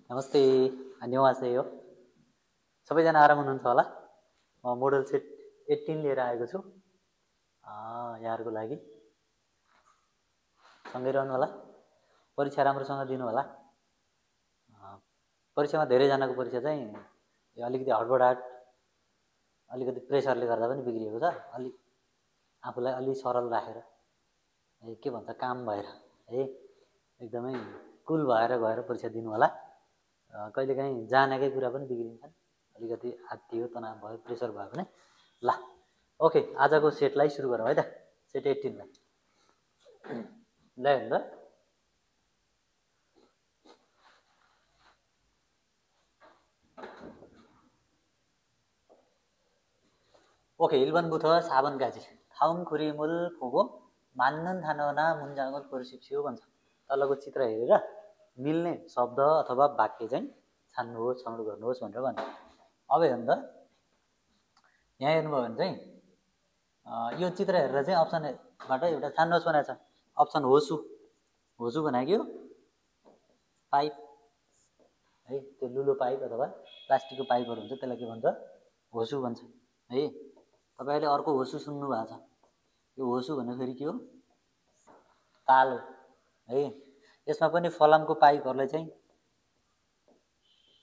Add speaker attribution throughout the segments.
Speaker 1: नमस्ते, अन्यवासेयो। सबैजना आराम हुनुहुन्छ होला? म मोडल सेट 18 लिएर आएको छु यहाँहरुको लागि। सँगै रहनु होला। परीक्षा राम्रोसँग दिनु होला। परीक्षामा धेरै जनाको परीक्षा चाहिँ अलिकति हडबडाट, अलिकति प्रेसरले गर्दा पनि बिग्रिएको छ। अलि आफूलाई अलि सरल राखेर के भन्छ काम भएर है एकदमै कुल भएर गएर परीक्षा दिनु होला। कहिलेकाहीँ जानेकै कुरा पनि बिग्रिन्छन्। अलिकति आत्तियो, तनाव भयो, प्रेसर भयो भने ल ओके, आजको सेटलाई सुरु गरौँ है त। सेट 18 लाई ल हेर्नु त। ओके, 일번 부터 4번까지 다음 그림을 보고 맞는 단어나 문장을 고르십시오 भन्छ। तलको चित्र हेरेर मिल्ने शब्द अथवा वाक्य चाहिँ छान्नुहोस्, छनौट गर्नुहोस् भनेर भन्छ। अब हेर्नु त, यहाँ हेर्नुभयो भने चाहिँ यो चित्र हेरेर चाहिँ अप्सनबाट एउटा छान्नुहोस् भनेको छ। अप्सन होसु, होसु भनेको पाइप है, त्यो लुलो पाइप अथवा प्लास्टिकको पाइपहरू हुन्छ, त्यसलाई के भन्छ? होसु भन्छ है। तपाईहरुले अर्को होसु सुन्नु भएको छ। यो होसु भन्ने फेरि के हो? ताल हो है। यसमा पनि फलामको पाइपहरुलाई चाहिँ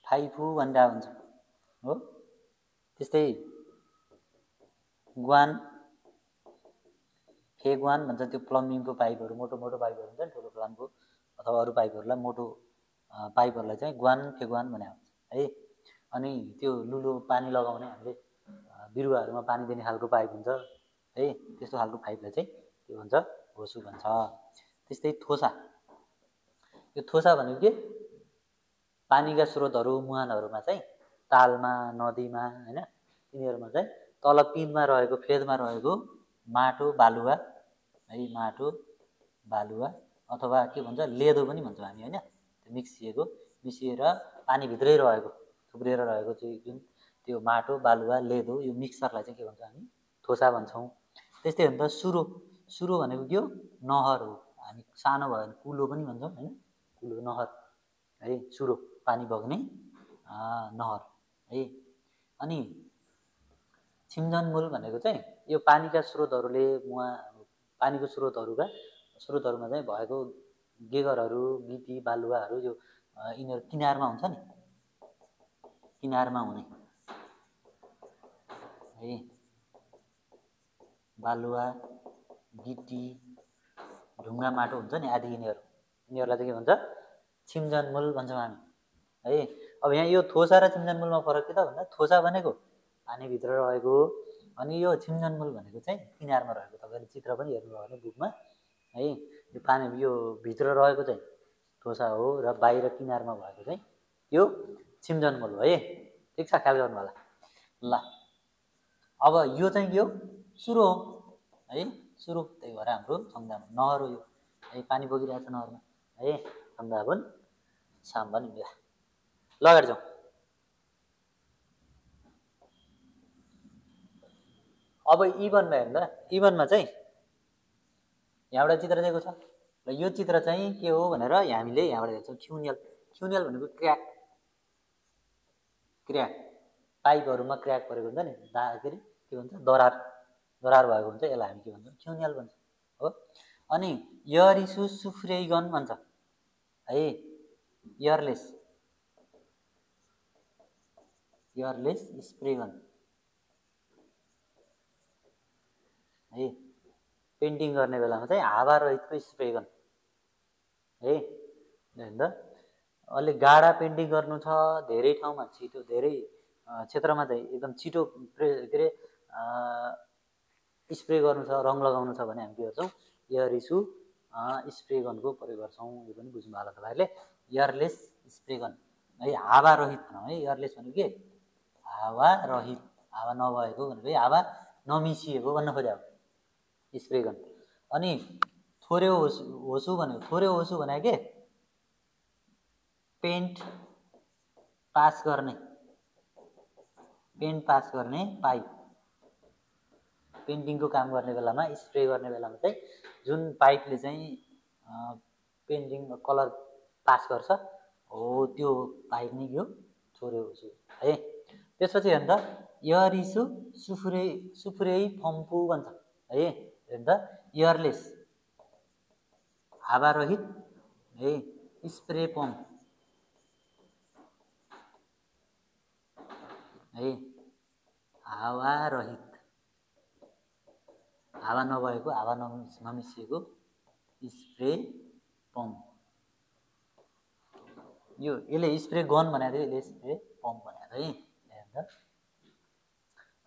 Speaker 1: फाइफु भन्दा हुन्छ हो। त्यस्तै ग्वान, फेग्वान भन्छ, त्यो प्लम्बिङको पाइपहरु, मोटो मोटो पाइपहरु हुन्छ नि, ठुलो फलामको अथवा अरु पाइपहरुलाई, मोटो पाइपहरुलाई चाहिँ ग्वान, फेग्वान भने हुन्छ है। अनि त्यो लुलो पानी लगाउने, हामीले बिरुवाहरुमा पानी दिने खालको पाइप हुन्छ है, त्यस्तो खालको पाइपलाई चाहिँ के भन्छ? होसु भन्छ। त्यस्तै थोसा, यो थोसा भनेको के? पानीका स्रोतहरु, मुहानहरुमा चाहिँ तालमा, नदीमा हैन, तिनीहरुमा चाहिँ तल पिँधमा रहेको, फेदमा रहेको माटो, बालुवा है, माटो, बालुवा अथवा के भन्छ? लेदो पनि भन्छौँ हामी हैन। त्यो मिसिएर पानी भित्रै रहेको, थुप्रिएर रहेको चाहिँ जुन त्यो माटो, बालुवा, लेदो, यो मिक्सचरलाई चाहिँ के भन्छौँ हामी? थोसा भन्छौँ। त्यस्तै हो नि त सुरो, सुरो भनेको के हो? नहर हो। हामी सानो भयो भने कुलो पनि भन्छौँ हैन, कुलो, नहर है, सुरो पानी बग्ने नहर है। अनि छिमजनमूल भनेको चाहिँ यो पानीका स्रोतहरुले पानीको स्रोतहरुमा चाहिँ भएको गेगरहरु, गिटी, बालुवाहरु, यो यिनीहरु किनारमा हुन्छ नि, किनारमा हुने है, बालुवा, गिटी, ढुङ्गा, माटो हुन्छ नि आदि, यिनीहरुलाई चाहिँ के भन्छ? छिमजनमूल भन्छौँ हामी है। अब यहाँ यो थोसा र छिमजनमूलमा फरक के त भन्दा, थोसा भनेको पानी भित्र रहेको, अनि यो छिमजनमूल भनेको चाहिँ किनारमा रहेको। तपाईहरुले चित्र पनि हेर्नुभयो भने बुकमा है, यो पानी यो भित्र रहेको चाहिँ थोसा हो र बाहिर किनारमा भएको चाहिँ यो छिमजनमूल हो है। ठीक छ, ख्याल गर्नु होला। ल अब यो चाहिँ के हो? सुरो हो है, सुरो। त्यही भएर हाम्रो संज्ञामा नहर हो यो है, पानी बगिरहेछ नहरमा है। संज्ञावन साम्बन मिला। ल अगाडि जाउँ। अब इभनमा हेर्नु त। इभनमा चाहिँ यहाँ एउटा चित्र दिएको छ। र यो चित्र चाहिँ के हो भनेर हामीले यहाँबाट हेर्छौँ। ख्युनियल, ख्युनियल भनेको क्र्याक, क्र्याक पाइपहरुमा क्र्याक परेको हुन्छ नि, के भन्छ? दरार, दरार भएको हुन्छ, यसलाई हामी के भन्छौँ? ख्युनियल भन्छ हो। अनि यरिसु सुफ्रेगन भन्छ है, एयरलेस, एयरलेस स्प्रेगन है। पेन्टिङ गर्ने बेलामा चाहिँ हावा रहितको स्प्रेगन है। हेर्नु त, अलि गाढा पेन्टिङ गर्नु छ, धेरै ठाउँमा छिटो, धेरै क्षेत्रमा चाहिँ एकदम छिटो के अरे स्प्रे गर्नु छ, रङ लगाउनु छ भने हामी के गर्छौँ? एयरिसु स्प्रेगनको प्रयोग गर्छौँ। यो पनि बुझ्नु होला तपाईहरुले। एयरलेस स्प्रेगन है, हावा रहित भनौँ है। एयरलेस भनेको के? हावा रहित, हावा नभएको भनेको हावा नमिसिएको भन्न खोजेको स्प्रेगन। अनि थोरे होसु भनेको, थोरे होसु भनेको के? पेन्ट पास गर्ने, पेन्ट पास गर्ने पाइप, पेन्टिङको काम गर्ने बेलामा, स्प्रे गर्ने बेलामा चाहिँ जुन पाइपले चाहिँ पेन्टिङ कलर पास गर्छ हो त्यो बाहेक नि यो छोऱ्यो छु है। त्यसपछि हेर्नु त एयरिसु सुफ्रेई फम्फु भन्छ है। हेर्नु त एयरलेस हावारहित है स्प्रे पम्प है हावारहित हावा नभएको हावा नमिसिएको स्प्रे पम्प। यो यसले स्प्रे गन भनेको थियो, यसले स्प्रे पम्प भनेको है। हेर्नु त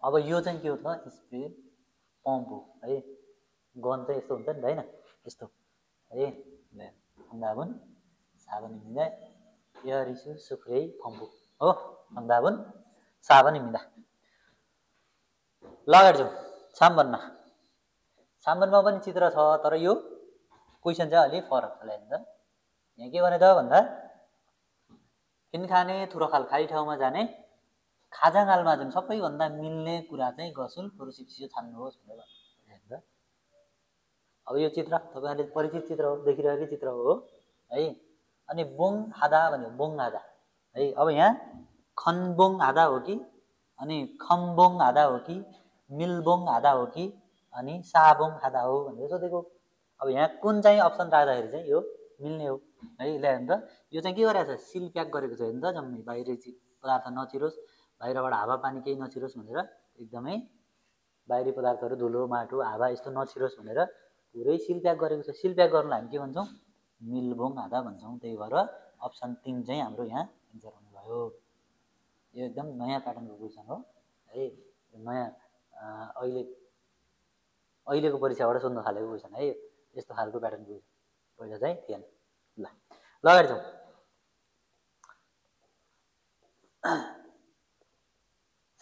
Speaker 1: अब यो चाहिँ के हो त स्प्रे पम्प हो है। गन चाहिँ यस्तो हुन्छ नि त हैन यस्तो है। अन्दाबुन साबन मिल्दा एयरिसु सुफ्रेई फम्फु हो। अन्दाबुन साबन मिल्दा लगाएर जाउँ साम्बनमा। साम्बनमा पनि चित्र छ तर यो क्वेसन चाहिँ अलि फरक छ। हेर्नु त यहाँ के भने त भन्दा फिन खाने थुरो खाल खाली ठाउँमा जाने खाजाङ्गालमा जुन सबैभन्दा मिल्ने कुरा चाहिँ गसुल फुरुसिप्सियो छान्नुहोस् भनेर भन्नु। हेर्नु त अब यो चित्र तपाईहरुले परिचित चित्र हो, देखिरहेकै चित्र हो है। अनि बोङ आधा भन्यो बोङ आधा है। अब यहाँ खनबोङ आधा हो कि अनि खम्बोङ आधा हो कि मिलबोङ आधा हो कि अनि साबोङ आधा हो भनेर सोधेको। अब यहाँ कुन चाहिँ अप्सन राख्दाखेरि चाहिँ यो मिल्ने हो है। ल हेर्नु त यो चाहिँ के गरिरहेको छ सिल प्याक गरेको छ। हेर्नु त जम्मै बाहिरी पदार्थ नछिरोस्, बाहिरबाट हावा पानी केही नछिरोस् भनेर एकदमै बाहिरी पदार्थहरू धुलो माटो हावा यस्तो नछिरोस् भनेर पुरै सिल प्याक गरेको छ। सिल प्याक गर्नुलाई हामी के भन्छौँ मिलबोङ आधा भन्छौँ। त्यही भएर अप्सन 3 चाहिँ हाम्रो यहाँ एन्सर हुने भयो। यो एकदम नयाँ प्याटर्नको क्वेसन हो है। नयाँ अहिलेको परीक्षाबाट सोध्न थालेको क्वेसन है। यस्तो खालको प्याटर्नको क्वेसन पहिला चाहिँ थिएन। ल लगाएर जाउँ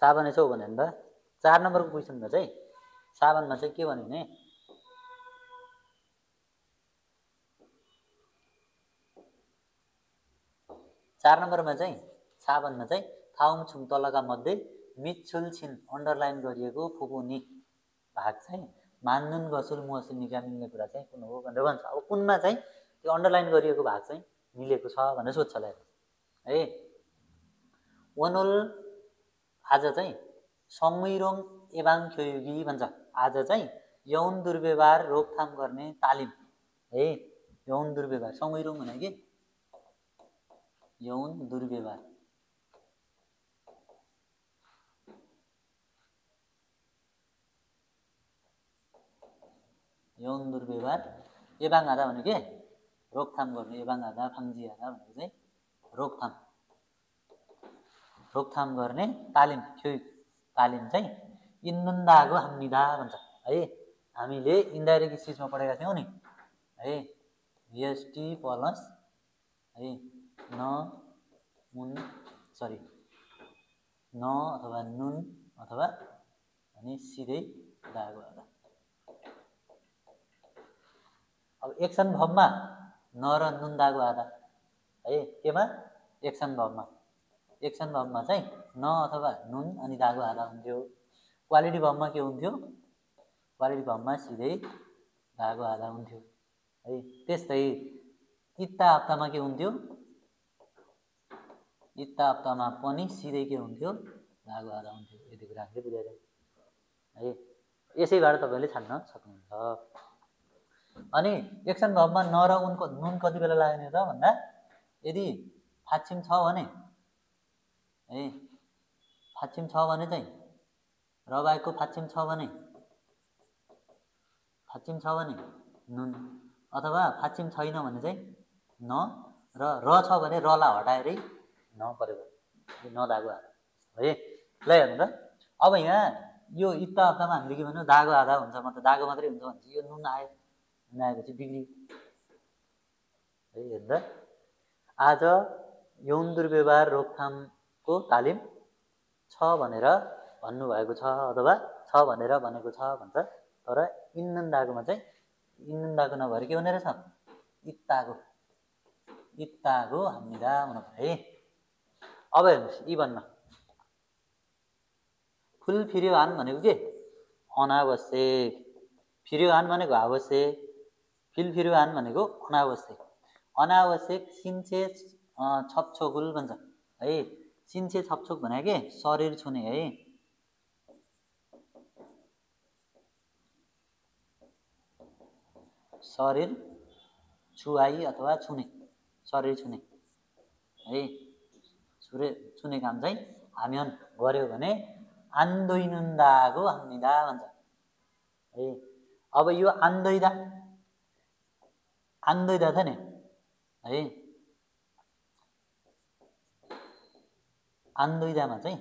Speaker 1: साबन यसो भने त 4 नम्बरको क्वेसनमा चाहिँ साबनमा चाहिँ के भन्यो भने 4 नम्बरमा चाहिँ साबनमा चाहिँ थाउम छुम तलका मध्ये मिच्छुल छिन अन्डरलाइन गरिएको फुपुनी भाग चाहिँ मान्नुन गसुल मुहसिल निका मिल्ने कुरा चाहिँ कुन हो भनेर भन्छ। अब कुनमा चाहिँ त्यो अन्डरलाइन गरिएको भाग चाहिँ मिलेको छ भनेर सोध्छ ल है। वनोल आज चाहिँ सङ्गैरोङ एबाङ ख्योयुगी भन्छ। आज चाहिँ यौन दुर्व्यवहार रोकथाम गर्ने तालिम है। यौन दुर्व्यवहार सङ्गैरोङ भने के यौन दुर्व्यवहार यौन दुर्व्यवहार एबाङ आधा भने के रोकथाम गर्ने। एबाङ आधा फाङ्जी आधा भनेको चाहिँ रोकथाम गर्ने तालिम ख्योइ तालिम चाहिँ इन्नुन्दागो हाम्निदा भन्छ है। हामीले इन्डाइरेक्ट स्पिचमा पढेका थियौँ नि है। भिएसटी प्लस है न अथवा नुन अथवा अनि सिधै दागो आधा। अब एक्सन भबमा न र नुन दागो आधा है। केमा एक्सन भबमा चाहिँ न अथवा नुन अनि दागो आधा हुन्थ्यो। क्वालिटी भबमा के हुन्थ्यो क्वालिटी भबमा सिधै दागो आधा हुन्थ्यो है। त्यस्तै इत्ता हप्तामा के हुन्थ्यो इत्ता हप्तामा पनि सिधै के हुन्थ्यो दागो आधा हुन्थ्यो। यति कुरा हामीले बुझाइदियो है। यसैबाट तपाईले छान्न सक्नुहुन्छ। अनि एक्सन भबमा न र उनको नुन कति बेला लाग्ने त भन्दा यदि फाक्षिम छ भने है फाक्षिम छ भने चाहिँ र बाहेकको फाक्षिम छ भने नुन अथवा फाक्षिम छैन भने चाहिँ न र छ भने रला हटाएरै न परेको न दागो आधा है। ल हेर्नु त अब यहाँ यो इत्ता हप्तामा हामीले के भन्यो दागो आधा हुन्छ मतलब दागो मात्रै हुन्छ भने यो नुन आयो नआएपछि बिग्रियो है। हेर्नु त आज यौन दुर्व्यवहार रोकथामको तालिम छ भनेर भन्नुभएको छ अथवा छ भनेर भनेको छ भन्छ। तर इन्नुन्दागोमा चाहिँ इन्नुन्दागो नभएर के भने रहेछ इत्तागो हाम्निदा हुनु पर्यो है। अब हेर्नुहोस् इभनमा फुल फिर्योहान भनेको के अनावश्यक, फिर्योहान भनेको आवश्यक, फिल फिर्योहान भनेको अनावश्यक। अनावश्यक सिन्चे छपछोकुल भन्छ है। चिन्छे छपछोक भने के शरीर छुने है। शरीर छुवाई अथवा छुने, शरीर छुने है। छुने काम चाहिँ हामी गऱ्यो भने आन्दोइनुन्दागो हामीदा भन्छ है। अब यो आन्दोइदा छ नि है। आन्दोइदामा चाहिँ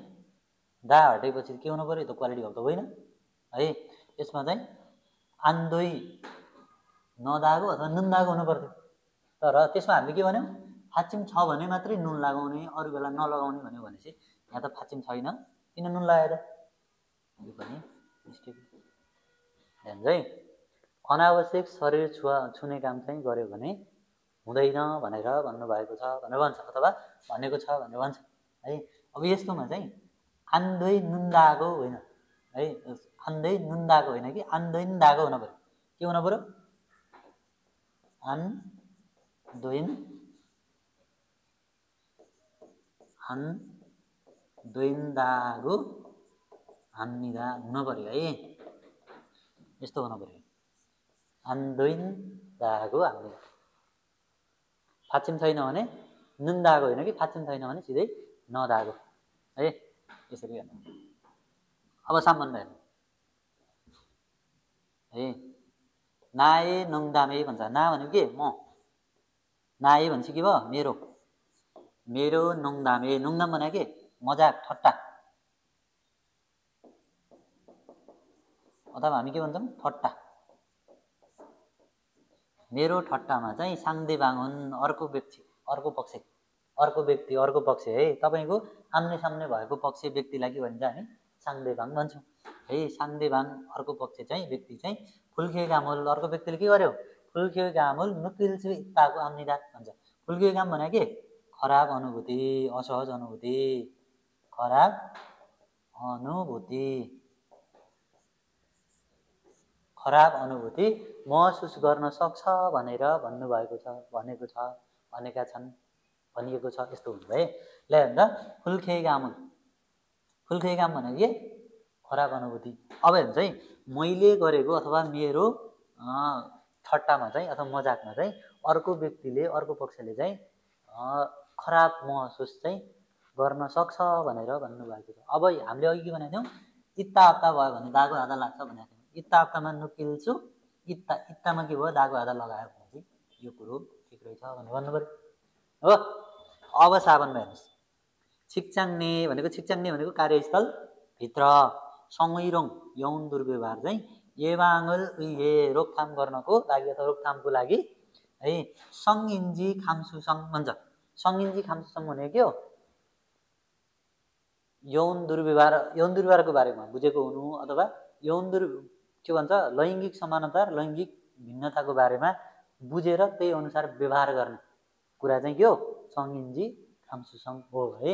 Speaker 1: दा हटेपछि के हुनु पर्यो? त क्वालिटी भएको त होइन है। यसमा चाहिँ आन्दोइ नदागो अथवा नुन्दागो हुनु पर्थ्यो। तर त्यसमा हामीले के भन्यौँ? फाचिम छ भने मात्रै नुन लगाउने, अरू बेला नलगाउने भन्यो भनेपछि यहाँ त फाचिम छैन, किन नुन लगायो त? यो पनि मिस्टेक है। अनावश्यक शरीर छुने काम चाहिँ गर्यो भने हुँदैन भनेर भन्नुभएको छ भनेर भन्छ, अथवा भनेको छ भनेर भन्छ है। अब यस्तोमा चाहिँ आन्दोइ नुन्दागो होइन है। आन्दोइ नुन्दागो होइन कि आन्दोइन दागो हुनु पर्यो। के हुनु पर्यो? आन्दोइन्दागो हान्निदा हुनु पर्यो है। यस्तो हुनु पर्यो। आन्दोइन्दागो हान्निदा। फाचिम छैन भने नुन्दागो होइन कि फाचिम छैन भने सिधै नदागो है। यसरी हेर्नु। अब सम्बन्ध हेर्नु है। नाए नङदामे भन्छ। ना भनेको के? म। नाए भनेपछि के भयो? मेरो। मेरो नङदामे। नङदाम भनेको के? मजाक, ठट्टा। अथवा हामी के भन्छौँ? ठट्टा। मेरो ठट्टामा चाहिँ साङ्देबाङ हुन्, अर्को व्यक्ति, अर्को पक्ष है। तपाईँको आम्ने सामने भएको पक्ष व्यक्तिलाई के भन्छ? हामी साङ्देबाङ भन्छौँ है। साङ्देबाङ अर्को पक्ष चाहिँ व्यक्ति चाहिँ फुल्खे गामोल, अर्को व्यक्तिले के गर्यो? फुल्खे गामोल नुकिल्छु इत्ताको आम्निदा भन्छ। फुल्खे काम भने के? खराब अनुभूति, असहज अनुभूति, खराब अनुभूति महसुस गर्न सक्छ भनेर भनिएको छ, भनिएको छ। यस्तो हुन्छ है। ल हेर्नु त, फुल्खे गामोल भनेको के? खराब अनुभूति। अब हेर्नु चाहिँ मैले गरेको अथवा मेरो ठट्टामा चाहिँ अथवा मजाकमा चाहिँ अर्को व्यक्तिले, अर्को पक्षले चाहिँ खराब महसुस चाहिँ गर्न सक्छ भनेर भन्नुभएको छ। अब हामीले अघि के भनेको थियौँ? इत्ता हप्ता भयो भने दागो आधा लाग्छ भनेको थियौँ। इत्ता हप्तामा नुकिल्छु, इत्तामा के भयो? दागो आधा लगायो भने चाहिँ यो कुरो ठिक रहेछ भनेर भन्नु पऱ्यो हो। अब साबनमा हेर्नुहोस्। छिक्चाङ्ने भनेको कार्यस्थल भित्र सङ्गैरोङ यौन दुर्व्यवहार चाहिँ येबाङ्गल रोकथाम गर्नको लागि अथवा रोकथामको लागि है सङ्गिन्जी खाम्सुसङ भन्छ। सङ्गिन्जी खाम्सुसङ भनेको के हो? यौन दुर्व्यवहारको बारेमा बुझेको हुनु अथवा के भन्छ? लैङ्गिक समानता, लैङ्गिक भिन्नताको बारेमा बुझेर त्यही अनुसार व्यवहार गर्ने कुरा चाहिँ के हो? सङ्गिन्जी खाम्सुसङ हो है।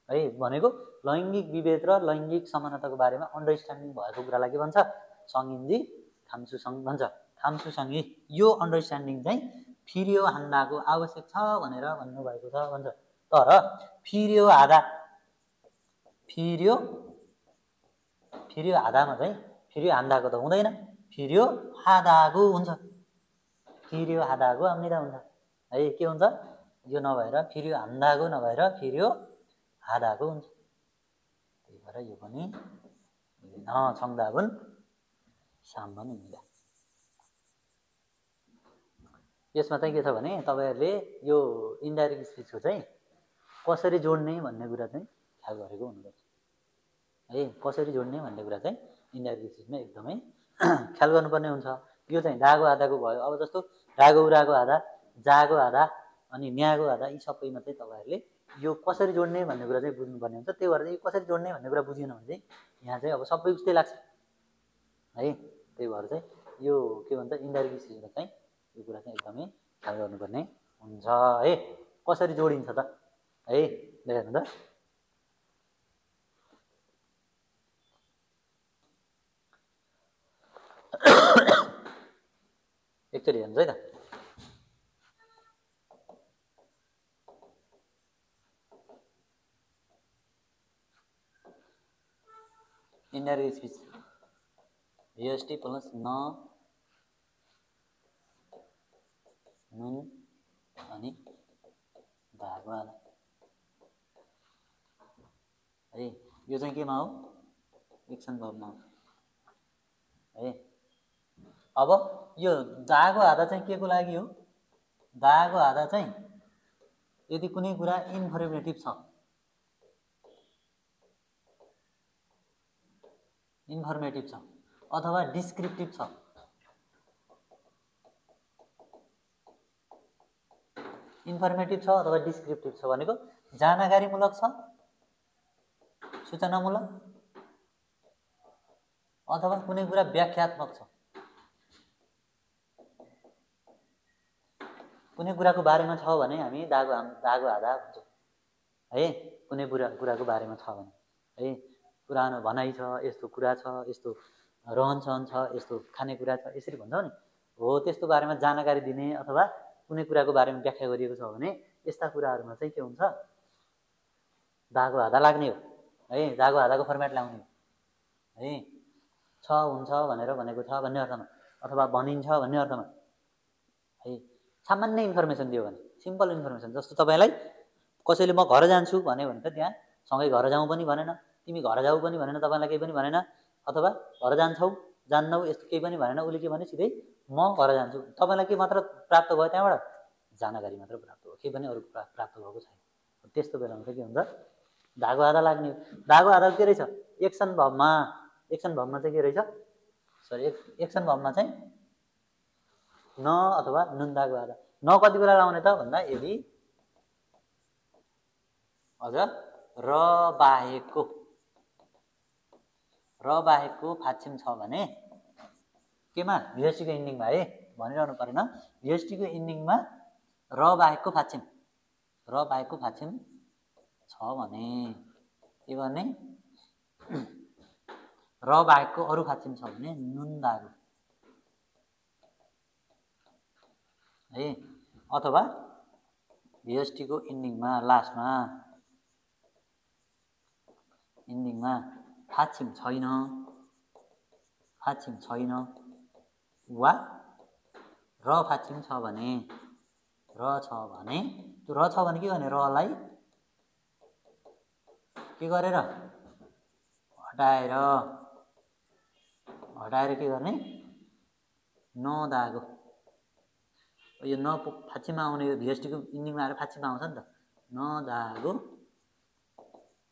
Speaker 1: भनेको लैङ्गिक विभेद र लैङ्गिक समानताको बारेमा अन्डरस्ट्यान्डिङ भएको कुरालाई के भन्छ? सङ्गिन्जी खाम्सुसङ भन्छ। खाम्सुसङी यो अन्डरस्ट्यान्डिङ चाहिँ फिरियो हान्दाको आवश्यक छ भनेर भन्नुभएको छ भन्छ। तर फिरियो हादामा चाहिँ फिरियो हान्दाको त हुँदैन, फिरियो हादाको हुन्छ। फिरियो हादाको आम्निदा हुन्छ है। के हुन्छ? यो नभएर फिरियो हान्दाको नभएर फिरियो हादाको हुन्छ। त्यही भएर यो पनि छङ्दाबुन साम्बन हुँदा। यसमा चाहिँ के छ भने तपाईँहरूले यो इन्डाइरेक्ट स्पिचको चाहिँ कसरी जोड्ने भन्ने कुरा चाहिँ ख्याल गरेको हुनुपर्छ है। कसरी जोड्ने भन्ने कुरा चाहिँ इन्डाइरेक्ट स्पिचमा एकदमै ख्याल गर्नुपर्ने हुन्छ। यो चाहिँ दागो आधाको भयो। अब जस्तो रागो उरागो आधा, जागो आधा अनि न्यागो आधा, यी सबैमा चाहिँ तपाईँहरूले यो कसरी जोड्ने भन्ने कुरा चाहिँ बुझ्नुपर्ने हुन्छ। त्यही भएर यो कसरी जोड्ने भन्ने कुरा बुझिएन भने चाहिँ यहाँ चाहिँ अब सबै उस्तै लाग्छ है। त्यही भएर चाहिँ यो के भन्छ? इन्डाइरेक्ट स्पिचमा चाहिँ यो कुरा चाहिँ एकदमै ख्याल गर्नुपर्ने हुन्छ है। कसरी जोडिन्छ त है? हेर्नु त, एकचोटि हेर्नुहोस् है त। इन्डाइरेक्ट स्पिच VST प्लस न नुन अनि धागो आधा है। यो चाहिँ केमा हो एक्सन भर्बमा हो है। अब यो दागो आधा चाहिँ के को लागि हो दागो आधा चाहिँ यदि कुनै कुरा इन्फर्मेटिभ छ अथवा डिस्क्रिप्टिभ छ इन्फर्मेटिभ छ अथवा डिस्क्रिप्टिभ छ भनेको जानकारीमूलक छ सूचनामूलक अथवा कुनै कुरा व्याख्यात्मक छ कुनै कुराको बारेमा छ भने हामी दागो आधा भन्छौँ है। कुनै कुराको बारेमा छ भने है पुरानो भनाइ छ यस्तो कुरा छ यस्तो रहनसहन छ यस्तो खानेकुरा छ यसरी भन्छौँ नि हो त्यस्तो बारेमा जानकारी दिने अथवा कुनै कुराको बारेमा व्याख्या गरिएको छ भने यस्ता कुराहरूमा चाहिँ के हुन्छ दागो आधा लाग्ने हो है। दागो आधाको फर्मेट ल्याउने हो है। छ हुन्छ भनेर भनेको छ भन्ने अर्थमा अथवा भनिन्छ भन्ने अर्थमा है। सामान्य इन्फर्मेसन दियो भने सिम्पल इन्फर्मेसन जस्तो तपाईँलाई कसैले म घर जान्छु भन्यो भने त त्यहाँ सँगै घर जाउँ पनि भनेन तिमी घर जाऊ पनि भनेन तपाईँलाई केही पनि भनेन अथवा घर जान्छौ जान्नौ यस्तो केही पनि भनेन उसले के भने सिधै म घर जान्छु तपाईँलाई के मात्र प्राप्त भयो त्यहाँबाट जानकारी मात्र प्राप्त भयो केही पनि अरू प्राप्त भएको छैन। त्यस्तो बेलामा चाहिँ के हुन्छ दागो आधा लाग्ने दागो आधा के रहेछ एक्सन भर्बमा चाहिँ के रहेछ सरी एक्सन भर्बमा चाहिँ न अथवा नुन दागो आधा न कति बेला लाउने त भन्दा यदि अझ र बाहेकको फाक्षम छ भने केमा VSTको इन्डिङमा है भनिरहनु परेन VSTको इन्डिङमा र बाहेकको फाक्षम छ भने के गर्ने र बाहेकको अरू फाक्षम छ भने नुन दागो है। अथवा VSTको इन्डिङमा लास्टमा फाक्षम छैन वा र फाक्षम छ भने त्यो र छ भने के गर्ने रलाई के गरेर हटाएर के गर्ने न दागो यो न फाक्षममा आउने यो VSTको इन्डिङमा आएर फाक्षममा आउँछ नि त न दागो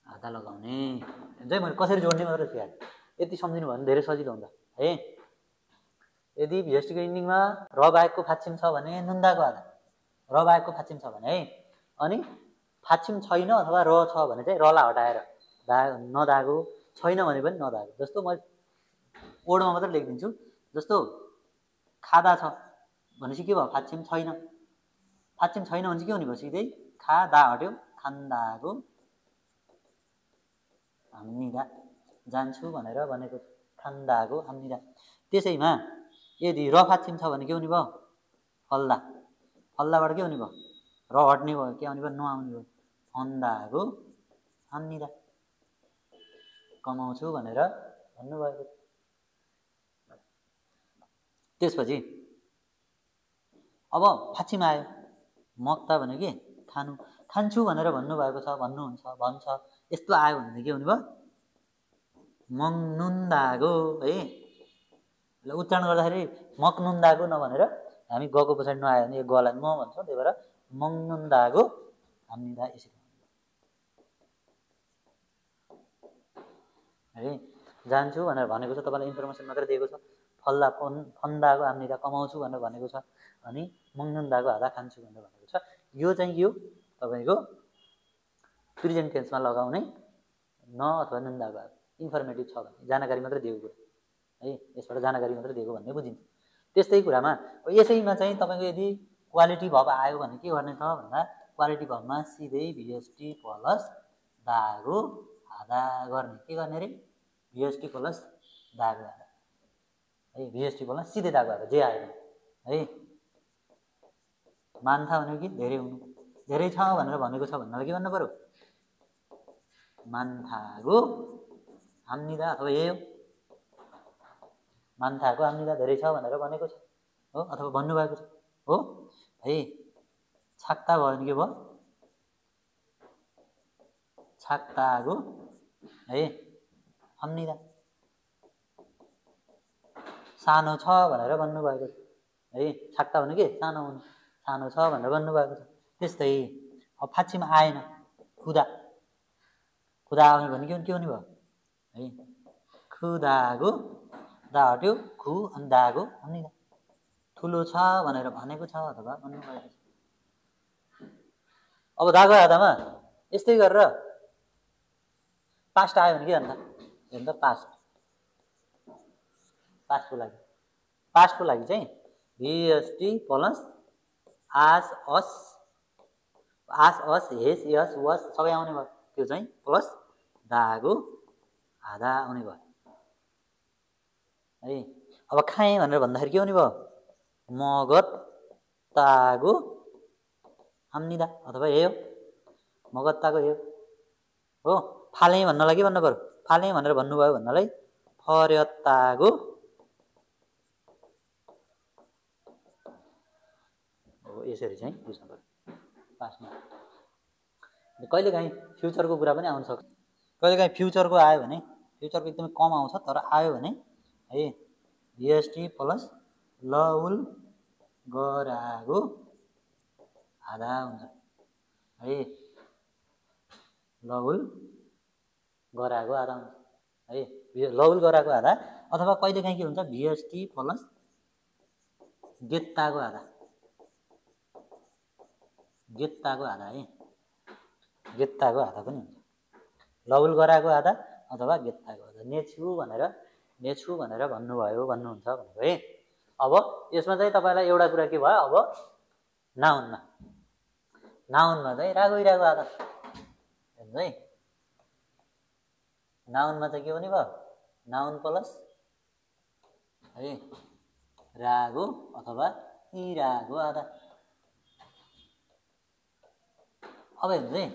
Speaker 1: आधा लगाउने चाहिँ मैले कसरी जोड्ने मात्र सिकाएँ यति सम्झिनु भयो भने धेरै सजिलो हुन्छ है। यदि VSTको इन्डिङमा र बाहेकको फाक्षम छ भने नुन दागो आधा र बाहेकको फाक्षम छ भने है अनि फाक्षम छैन अथवा र छ भने चाहिँ रलाई हटाएर नदागो छैन भने पनि नदागो जस्तो म वर्डमा मात्र लेखिदिन्छु जस्तो खादा छ भनेपछि के भयो फाक्षम छैन भने के हुने भयो सिधै खादा हट्यो खान्दागो हाम्निदा जान्छु भनेर भनेको खान्दागो हाम्निदा। त्यसैमा यदि र फाक्षम छ भने के हुने भयो फल्दाबाट के हुने भयो र हट्ने भयो के आउने भयो नआउने भयो फन्दागो हाम्निदा कमाउँछु भनेर भन्नुभएको। त्यसपछि अब फाक्षम आयो मक्ता भने के खान्छु भनेर भन्नुभएको छ भन्छ यस्तो आयो भने के हुने भयो मङ्नुन्दागो है। उच्चारण गर्दाखेरि मक्नुन्दागो नभनेर हामी गको पछाडि नआयो भने यो गलाई म भन्छौँ त्यही भएर मङ्नुन्दागो हाम्निदा यसरी है। जान्छु भनेर भनेको छ तपाईँलाई इन्फर्मेसन मात्रै दिएको छ फन्दागो हाम्निदा कमाउँछु भनेर भनेको छ अनि मङ्नुन्दागो आधा खान्छु भनेर भनेको छ। यो चाहिँ यो तपाईँको प्रेजेन्ट टेन्समा लगाउने न अथवा नुन दागो आधा इन्फर्मेटिभ छ भने जानकारी मात्रै दिएको कुरा है यसबाट जानकारी मात्रै दिएको भन्ने बुझिन्छ। त्यस्तै कुरामा यसैमा चाहिँ तपाईँको यदि क्वालिटी भर्ब आयो भने के गर्ने त भन्दा क्वालिटी भर्बमा सिधै VST प्लस दागो आधा गर्ने के गर्ने रे VST प्लस दागो आधा है। VST प्लस सिधै दागो आधा जे आयो है। मान्था भनेको कि धेरै छ भनेर भनेको छ भन्नलाई के भन्नु पर्यो मान्थागो आम्निदा अथवा यही हो मान्थाको आम्निदा धेरै छ भनेर भनेको छ हो अथवा भन्नुभएको छ हो है छाक्ता भयो भने के भयो छाक्ताको है आम्निदा सानो छ भनेर भन्नुभएको छ है छाक्ता भने के सानो छ भनेर भन्नुभएको छ त्यस्तै अब फाँच्चीमा आएन खुदा आउने भने के हुने भयो है खुदागो दा हट्यो खु अनि दागो अनि ठुलो छ भनेर भनेको छ अथवा भन्नुभएको छ अब दागो आधामा यस्तै गरेर पास्ट आयो भने के अन्त हेर्नु त पास्टको लागि चाहिँ भिएसटी प्लस आस अस हेस यस वस सबै आउने भयो त्यो चाहिँ प्लस दागो आधा आउने भयो है अब खाएँ भनेर भन्दाखेरि के हुने भयो मगत तागो आम्निदा अथवा यही हो मगत तागो यो हो फालेँ भन्नलाई के भन्नु पर्यो फालेँ भनेर भन्नुभयो भन्नलाई फर्यतागो यसरी चाहिँ बुझ्नु पर्यो पास्टमा कहिलेकाहीँ फ्युचरको कुरा पनि आउन सक्छ कहिलेकाहीँ फ्युचरको आयो भने फ्युचरको एकदमै कम आउँछ तर आयो भने है भिएसटी प्लस लउल गरागो आधा हुन्छ है लउल गरागो आधा हुन्छ है लउल गरागो आधा अथवा कहिलेकाहीँ के हुन्छ भिएसटी प्लस गेत्ताको आधा है गेत्ताको आधा पनि हुन्छ लउल गराको आधा अथवा गेत्ताको आधा नेछु भनेर भन्नुभयो भन्नुहुन्छ भनेको है अब यसमा चाहिँ तपाईँलाई एउटा कुरा के भयो अब नाउनमा चाहिँ रागो इरागो आधा हेर्नु है नाउनमा चाहिँ के हुने भयो नाउन प्लस है रागो अथवा इरागो आधा अब हेर्नु है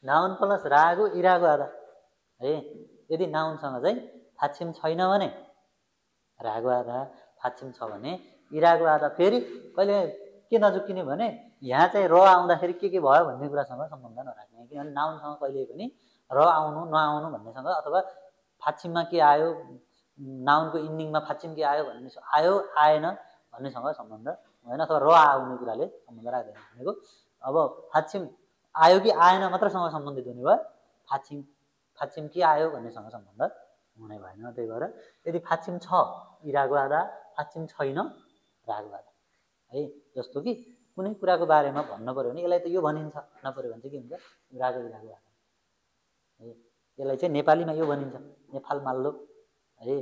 Speaker 1: नाउन प्लस रागो इरागो आधा है यदि नाउनसँग चाहिँ फाच्छिम छैन भने रागो आधा फाच्छिम छ भने इरागो आधा फेरि कहिले के नजुक्किने भने यहाँ चाहिँ र आउँदाखेरि के भयो भन्ने कुरासँग सम्बन्ध नराख्ने किनभने नाउनसँग कहिले पनि र आउनु नआउनु भन्नेसँग अथवा फाच्छिममा के आयो नाउनको इन्डिङमा फाच्छिम के आयो भन्ने आयो आएन भन्नेसँग सम्बन्ध होइन अथवा र आउने कुराले सम्बन्ध राख्दैन भनेको अब फाच्छिम आयो कि आएन मात्रसँग सम्बन्धित हुने भयो फाच्छिम के आयो भन्नेसँग सम्बन्ध हुने भएन त्यही भएर यदि फाच्छिम छ इरागो आधा फाच्छिम छैन रागो आधा है जस्तो कि कुनै कुराको बारेमा भन्नु पर्यो भने यसलाई त यो भनिन्छ नपर्यो भने चाहिँ के हुन्छ रागो इरागो आधा है यसलाई चाहिँ नेपालीमा यो भनिन्छ नेपाल माल्लो है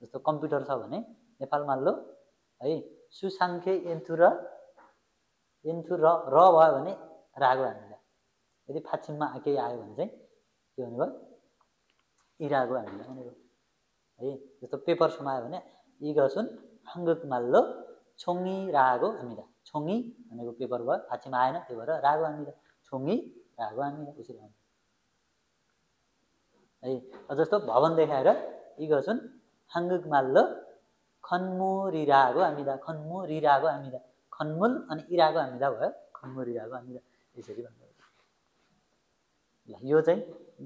Speaker 1: जस्तो कम्प्युटर छ भने नेपाल माल्लो है सुसाङ्ख्य एन्थु र भयो भने रागो हानिन्छ यदि फाच्छिममा केही आयो भने चाहिँ के हुने भयो इरागो हानिन्छ हुने भयो है जस्तो पेपर समायो भने इगसुन हाङ्गक माल्लो छोङ्गी रागो हामीदा छोङ्गी भनेको पेपर भयो फाच्छिममा आएन त्यही भएर रागो हामीदा छोङ्गी रागो हामीदा उसरी आउँछ है जस्तो भवन देखाएर इगसुन हाङ्गक माल्लो खन्मु रिरागो हामीदा खन्मुल अनि इरागो हामीदा भयो खन्मु रिरागो हामीदा यसरी भन्नु ल यो चाहिँ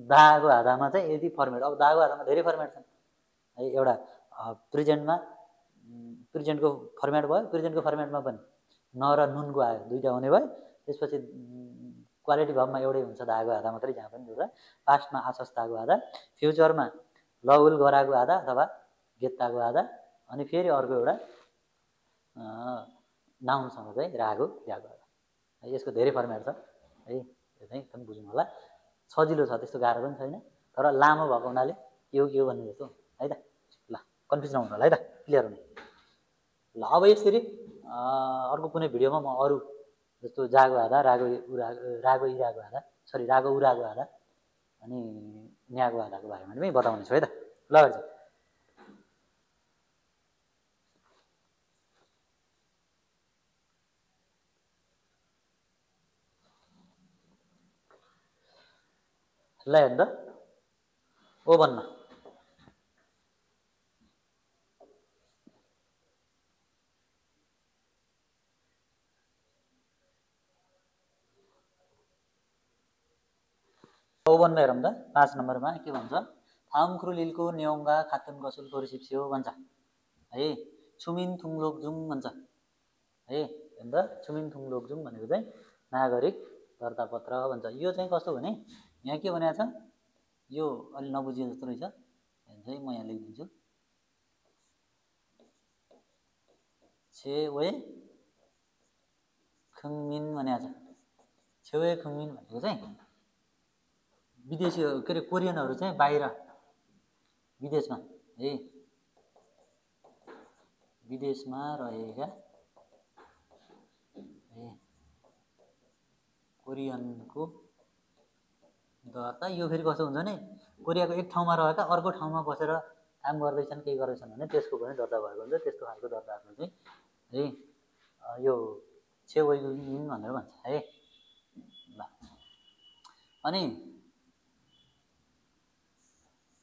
Speaker 1: दागो आधामा चाहिँ यदि फर्मेट अब दागो आधामा धेरै फर्मेट छन् है एउटा प्रेजेन्टको फर्मेट भयो प्रेजेन्टको फर्मेटमा पनि न र नुनको आयो दुईवटा हुने भयो त्यसपछि क्वालिटी भावमा एउटै हुन्छ दागो आधा मात्रै जहाँ पनि एउटा पास्टमा आसस दागो आधा फ्युचरमा लउल गरागो आधा अथवा गेत्ताको आधा अनि फेरि अर्को एउटा नाउनसँग चाहिँ रागो आधा है यसको धेरै फर्मेट छ है यो चाहिँ एकदम बुझ्नु होला सजिलो छ त्यस्तो गाह्रो पनि छैन तर लामो भएको हुनाले के हो भन्ने जस्तो है त ल कन्फ्युज नहुनु होला है त क्लियर हुने ल अब यसरी अर्को कुनै भिडियोमा म अरू जस्तो जागो आधा रागो इरागो आधा रागो उरागो आधा अनि न्यागो आधाको बारेमा पनि बताउने छु है त ल ल हेर्नु त ओ भन्न 54 हेरौँ त 5 नम्बरमा के भन्छ थाङक्रुलिलको न्योङ्गा खातुन कसुल कोरिसिप्स्यो भन्छ है छुमिन थुङलोकजुङ भन्छ है अन्त छुमिन थुङलोकजुङ भनेको चाहिँ नागरिक दर्ता पत्र भन्छ यो चाहिँ कस्तो भने यहाँ के भनेको छ यो अलि नबुझिए जस्तो रहेछ चाहिँ म यहाँ लेखिदिन्छु छेवे खङमिन भनेको छ छेवे खङमिन भनेको चाहिँ विदेशी के अरे कोरियनहरू चाहिँ बाहिर विदेशमा है विदेशमा रहेका कोरियनको दर्ता यो फेरि कस्तो हुन्छ भने कोरियाको एक ठाउँमा रहेका अर्को ठाउँमा बसेर काम गर्दैछन् केही गर्दैछन् भने त्यसको पनि दर्ता भएको हुन्छ त्यस्तो खालको दर्ताहरू चाहिँ है यो छेवैमिन भनेर भन्छ है ल अनि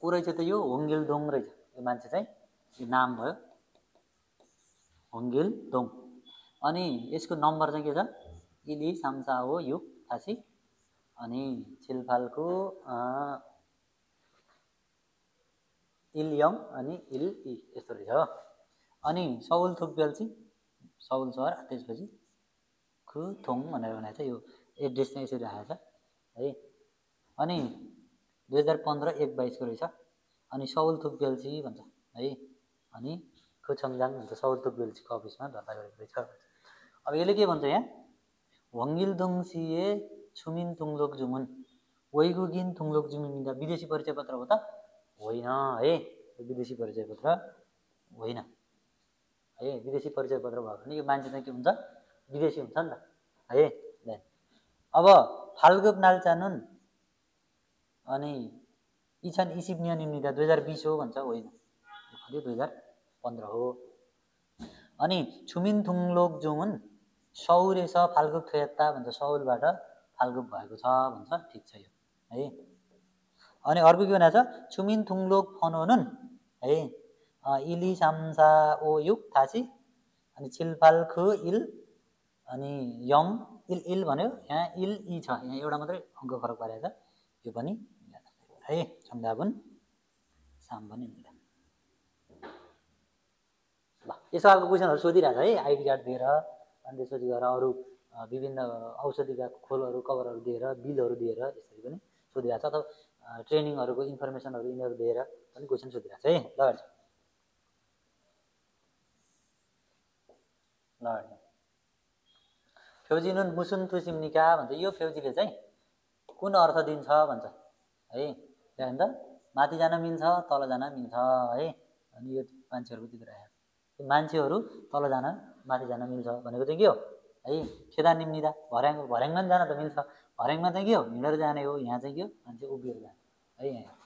Speaker 1: को रहेछ त यो होङ्गेलदोङ रहेछ यो मान्छे चाहिँ यो नाम भयो होङ्गेलदोङ अनि यसको नम्बर चाहिँ के छ इली साम्साओ युग थासी अनि छिलफालको इलयङ अनि इल इ यस्तो रहेछ हो अनि सौल थुकबेल्ची सौल सहर त्यसपछि खुथोङ भनेर भनेको छ यो एड्रेस चाहिँ यसरी आएको छ है अनि 2015 1/22 रहेछ अनि सौल थुकबेल्ची भन्छ है अनि खुछङजाङ भन्छ सौल थुकबेल्चीको अफिसमा दर्ता गरेको रहेछ अब यसले के भन्छ यहाँ वङ्गिलदोङसिए छुमिन थुङलोक जुमुन वैगुगिन थुङलोक जुमुनिदा विदेशी परिचय पत्र हो त होइन है विदेशी परिचय पत्र होइन है विदेशी परिचय पत्र भयो भने यो मान्छे चाहिँ के हुन्छ विदेशी हुन्छ नि त है अब फाल्गुप नाल्चानुन अनि इछान इसिप नियनिदा 2020 हो भन्छ होइन यो 2015 हो अनि छुमिन थुङलोक जुमुन सौरेछ फाल्गुप थुयत्ता भन्छ सौलबाट फाल्गुप भएको छ भन्छ ठिक छ यो है अनि अर्को के भनेको छ छुमिन थुङलोक फनोनुन है इली साम्सा ओ युग थासी अनि छिलफाल खु इल अनि यङ इल इल भन्यो यहाँ इल इ छ यहाँ एउटा मात्रै अङ्क फरक पारेको छ यो पनि है सम्झावन साम पनि मिल्दैन ल यस्तो खालको क्वेसनहरू सोधिरहेको छ है आइडी कार्ड दिएर अनि त्यसपछि गएर अरू विभिन्न औषधिका खोलहरू कभरहरू दिएर बिलहरू दिएर यसरी पनि सोधिरहेको छ अथवा ट्रेनिङहरूको इन्फर्मेसनहरू यिनीहरू दिएर पनि क्वेसन सोधिरहेको छ है ल फ्यौजिनुन मुसुन तुसिम्निका भन्छ यो फ्यौजीले चाहिँ कुन अर्थ दिन्छ भन्छ है त्यहाँ त माथि जान मिल्छ तल जान मिल्छ है अनि यो मान्छेहरूको चित्र आयो मान्छेहरू तल जान माथि जान मिल्छ भनेको चाहिँ के हो है खेदा निम्निदा भर्याङमा पनि जान त मिल्छ भर्याङमा चाहिँ के हो हिँडेर जाने हो यहाँ चाहिँ के हो मान्छे उभिएर जाने है यहाँ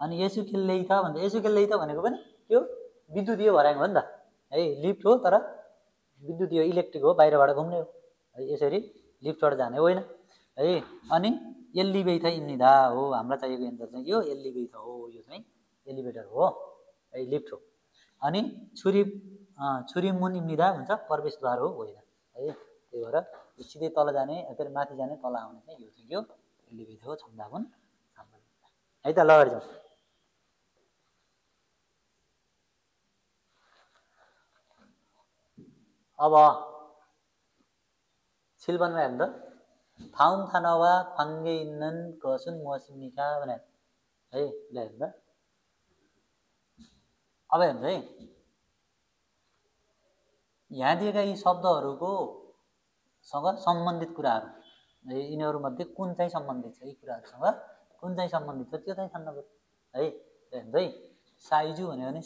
Speaker 1: अनि यसो खेल्दै त भन्छ यसो खेल्दै त भनेको पनि त्यो विद्युतीय भर्याङ हो नि त है लिफ्ट हो तर विद्युतीय इलेक्ट्रिक हो बाहिरबाट घुम्ने हो है यसरी लिफ्टबाट जाने होइन है अनि एलिभेट इम्निदा हो हामीलाई चाहिएको यन्त्र चाहिँ यो एलिभेट हो यो चाहिँ एलिभेटर हो है लिफ्ट हो अनि छुरी मुन इम्निदा भन्छ प्रवेशद्वार हो होइन है त्यही भएर सिधै तल जाने फेरि माथि जाने तल आउने चाहिँ यो चाहिँ यो एलिभेट हो छन्दावन है त ल जाउँ अब छिलबनमा हेर्नु त थाउन थानवा ख्वाङ्गे इन्नन कसुन मसिनिका भने है ल हेर्नु त अब हेर्नु है यहाँ दिएका यी शब्दहरूको सँग सम्बन्धित कुराहरू है यिनीहरूमध्ये कुन चाहिँ सम्बन्धित छ यी कुराहरूसँग कुन चाहिँ सम्बन्धित छ त्यो चाहिँ छान्न पर्यो है हेर्नु है साइजु भन्यो भने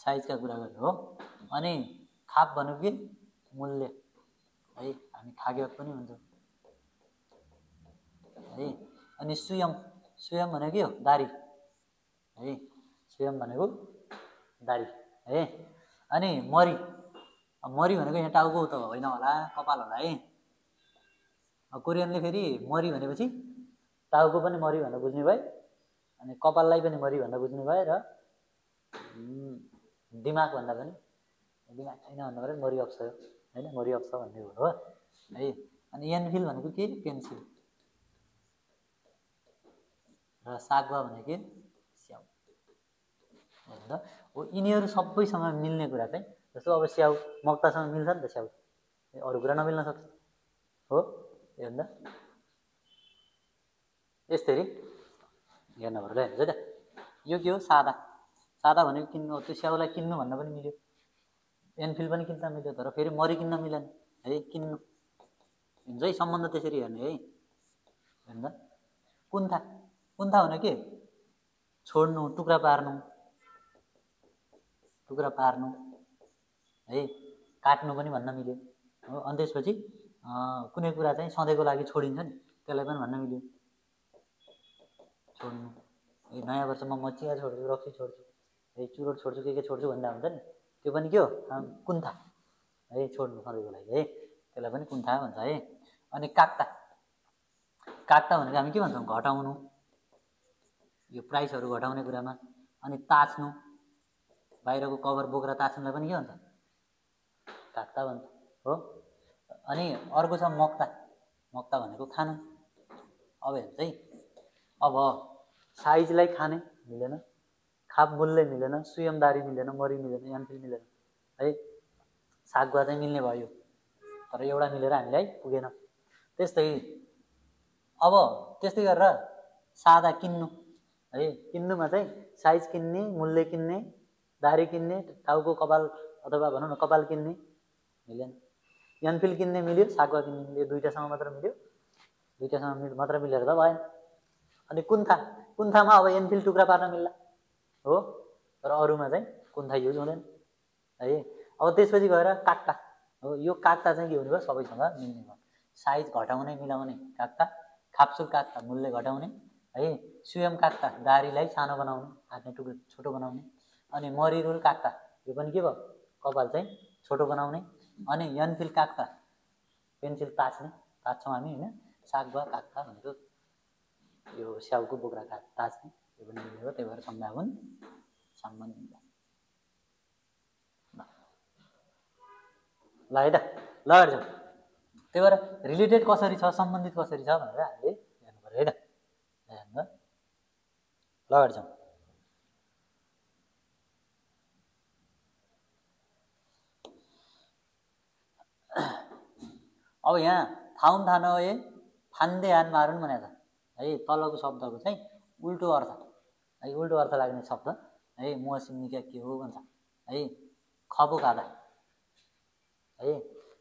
Speaker 1: साइजका कुरा गर्नु हो अनि खाप भन्यो कि मूल्य है हामी खाग्यात पनि हुन्छ है अनि स्वयं भनेको के हो दारी है स्वयं भनेको दारी है अनि मरी भनेको यहाँ टाउको त होइन होला कपाल होला है कोरियनले फेरि मरी भनेपछि टाउको पनि मरी भनेर बुझ्ने भए अनि कपाललाई पनि मरी भनेर बुझ्ने भए र दिमाग भन्दा पनि दिमाग छैन भन्दा पनि मरी अक्स होइन मरी अक्स भन्ने हो है अनि एनफिल भनेको के पेन्सिल र सागवा भनेको स्याउ हेर्नु त हो। यिनीहरू सबैसँग मिल्ने कुरा चाहिँ जस्तो अब स्याउ मक्तासँग मिल्छ नि त स्याउ, अरू कुरा नमिल्न सक्छ हो। हेर्नु त यसरी हेर्नु पर्यो ल। हेर्नुहोस् है त यो के हो सादा, सादा भनेको किन्नु, त्यो स्याउलाई किन्नु भन्न पनि मिल्यो, एनफिल पनि किन्न मिल्यो, तर फेरि मरि किन्न मिलेन है, किन्नु हुन्छ है। सम्बन्ध त्यसरी हेर्ने है। हेर्नु त कुन्था, कुन्था भने के छोड्नु, टुक्रा पार्नु, टुक्रा पार्नु है, काट्नु पनि भन्न मिल्यो हो। अनि त्यसपछि कुनै कुरा चाहिँ सधैँको लागि छोडिन्छ नि, त्यसलाई पनि भन्न मिल्यो छोड्नु। ए नयाँ वर्षमा म चिया छोड्छु, रक्सी छोड्छु है, चुरोट छोड्छु, के छोड्छु भन्दा हुन्छ नि, त्यो पनि के हो कुन्था है, छोड्नु सधैँको लागि है, त्यसलाई पनि कुन्था भन्छ है। अनि काक्ता, काक्ता भनेको हामी के भन्छौँ घटाउनु, यो प्राइसहरू घटाउने कुरामा। अनि ताच्नु, बाहिरको कभर बोकेर ताच्नुलाई पनि के भन्छ काक्ता भन्छ हो। अनि अर्को छ मक्ता, मक्ता भनेको खानु। अब हेर्नुहोस् है, अब साइजलाई खाने मिलेन, खाप मूल्य मिलेन, स्वयंदारी मिलेन, मरि मिलेन, एनफिल मिलेन है। सागुवा चाहिँ मिल्ने भयो, तर एउटा मिलेर हामीलाई पुगेन। त्यस्तै अब त्यस्तै गरेर सादा किन्नु है, किन्नुमा चाहिँ साइज किन्ने, मूल्य किन्ने, दारी किन्ने, टाउको कपाल अथवा भनौँ न कपाल किन्ने मिलेन। एनफिल किन्ने मिल्यो, सागुवा किन्ने मिल्यो, दुईटासँग मात्र मिल्यो, दुईटासँग मात्र मिलेर त भएन। अनि कुन्था, कुन्थामा अब एनफिल टुक्रा पार्न मिल्ला हो, तर अरूमा चाहिँ कुन्था युज हुँदैन है। अब त्यसपछि गएर काक्ता हो, यो काक्ता चाहिँ के हुनुभयो सबैसँग मिल्ने भयो, साइज घटाउने मिलाउने काक्ता, खाप्सुल काक्ता मूल्य घटाउने है, स्वयं काक्ता दारीलाई सानो बनाउने, काट्ने टुक्रा छोटो बनाउने। अनि मरिरुल काक्ता यो पनि के भयो कपाल चाहिँ छोटो बनाउने। अनि एनफिल काक्ता पेन्सिल ताच्ने, ताच्छौँ हामी होइन, सागुवा काक्ता भनेको यो स्याउको बोक्रा ताच्ने, यो पनि मिल्ने हो। त्यही भएर सम्भावना सम्बन्ध ल है त, ल हेर्छौँ। त्यही भएर रिलेटेड कसरी छ, सम्बन्धित कसरी छ भनेर हामीले हेर्नु पऱ्यो है त। हेर्नु ल हेर्छौँ। अब यहाँ थाउन थानोए फान्दे हान मारुन भनेको छ है, तलको शब्दको चाहिँ उल्टो अर्थ है, उल्टो अर्थ लाग्ने शब्द है, मसिनिका के हो भन्छ है। खबु खाँदा है,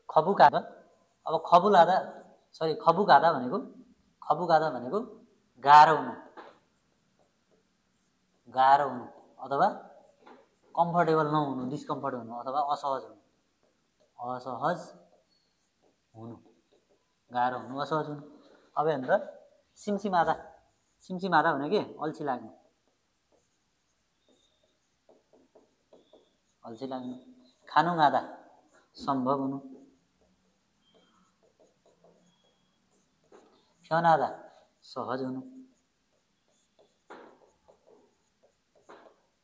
Speaker 1: खबु खाँदा, अब खबु लाँदा सरी खबु खाँदा भनेको, खबु खाँदा भनेको गाह्रो हुनु, गाह्रो हुनु अथवा कम्फर्टेबल नहुनु, डिस्कम्फर्ट हुनु अथवा असहज हुनु, असहज हुनु, गाह्रो हुनु, असहज हुनु। अब हेर्नु त सिमसिमादा, सिमसिमादा भने के अल्छी लाग्नु, अल्छी लाग्नु। खानु खाँदा सम्भव हुनु, फ्याउनादा सहज हुनु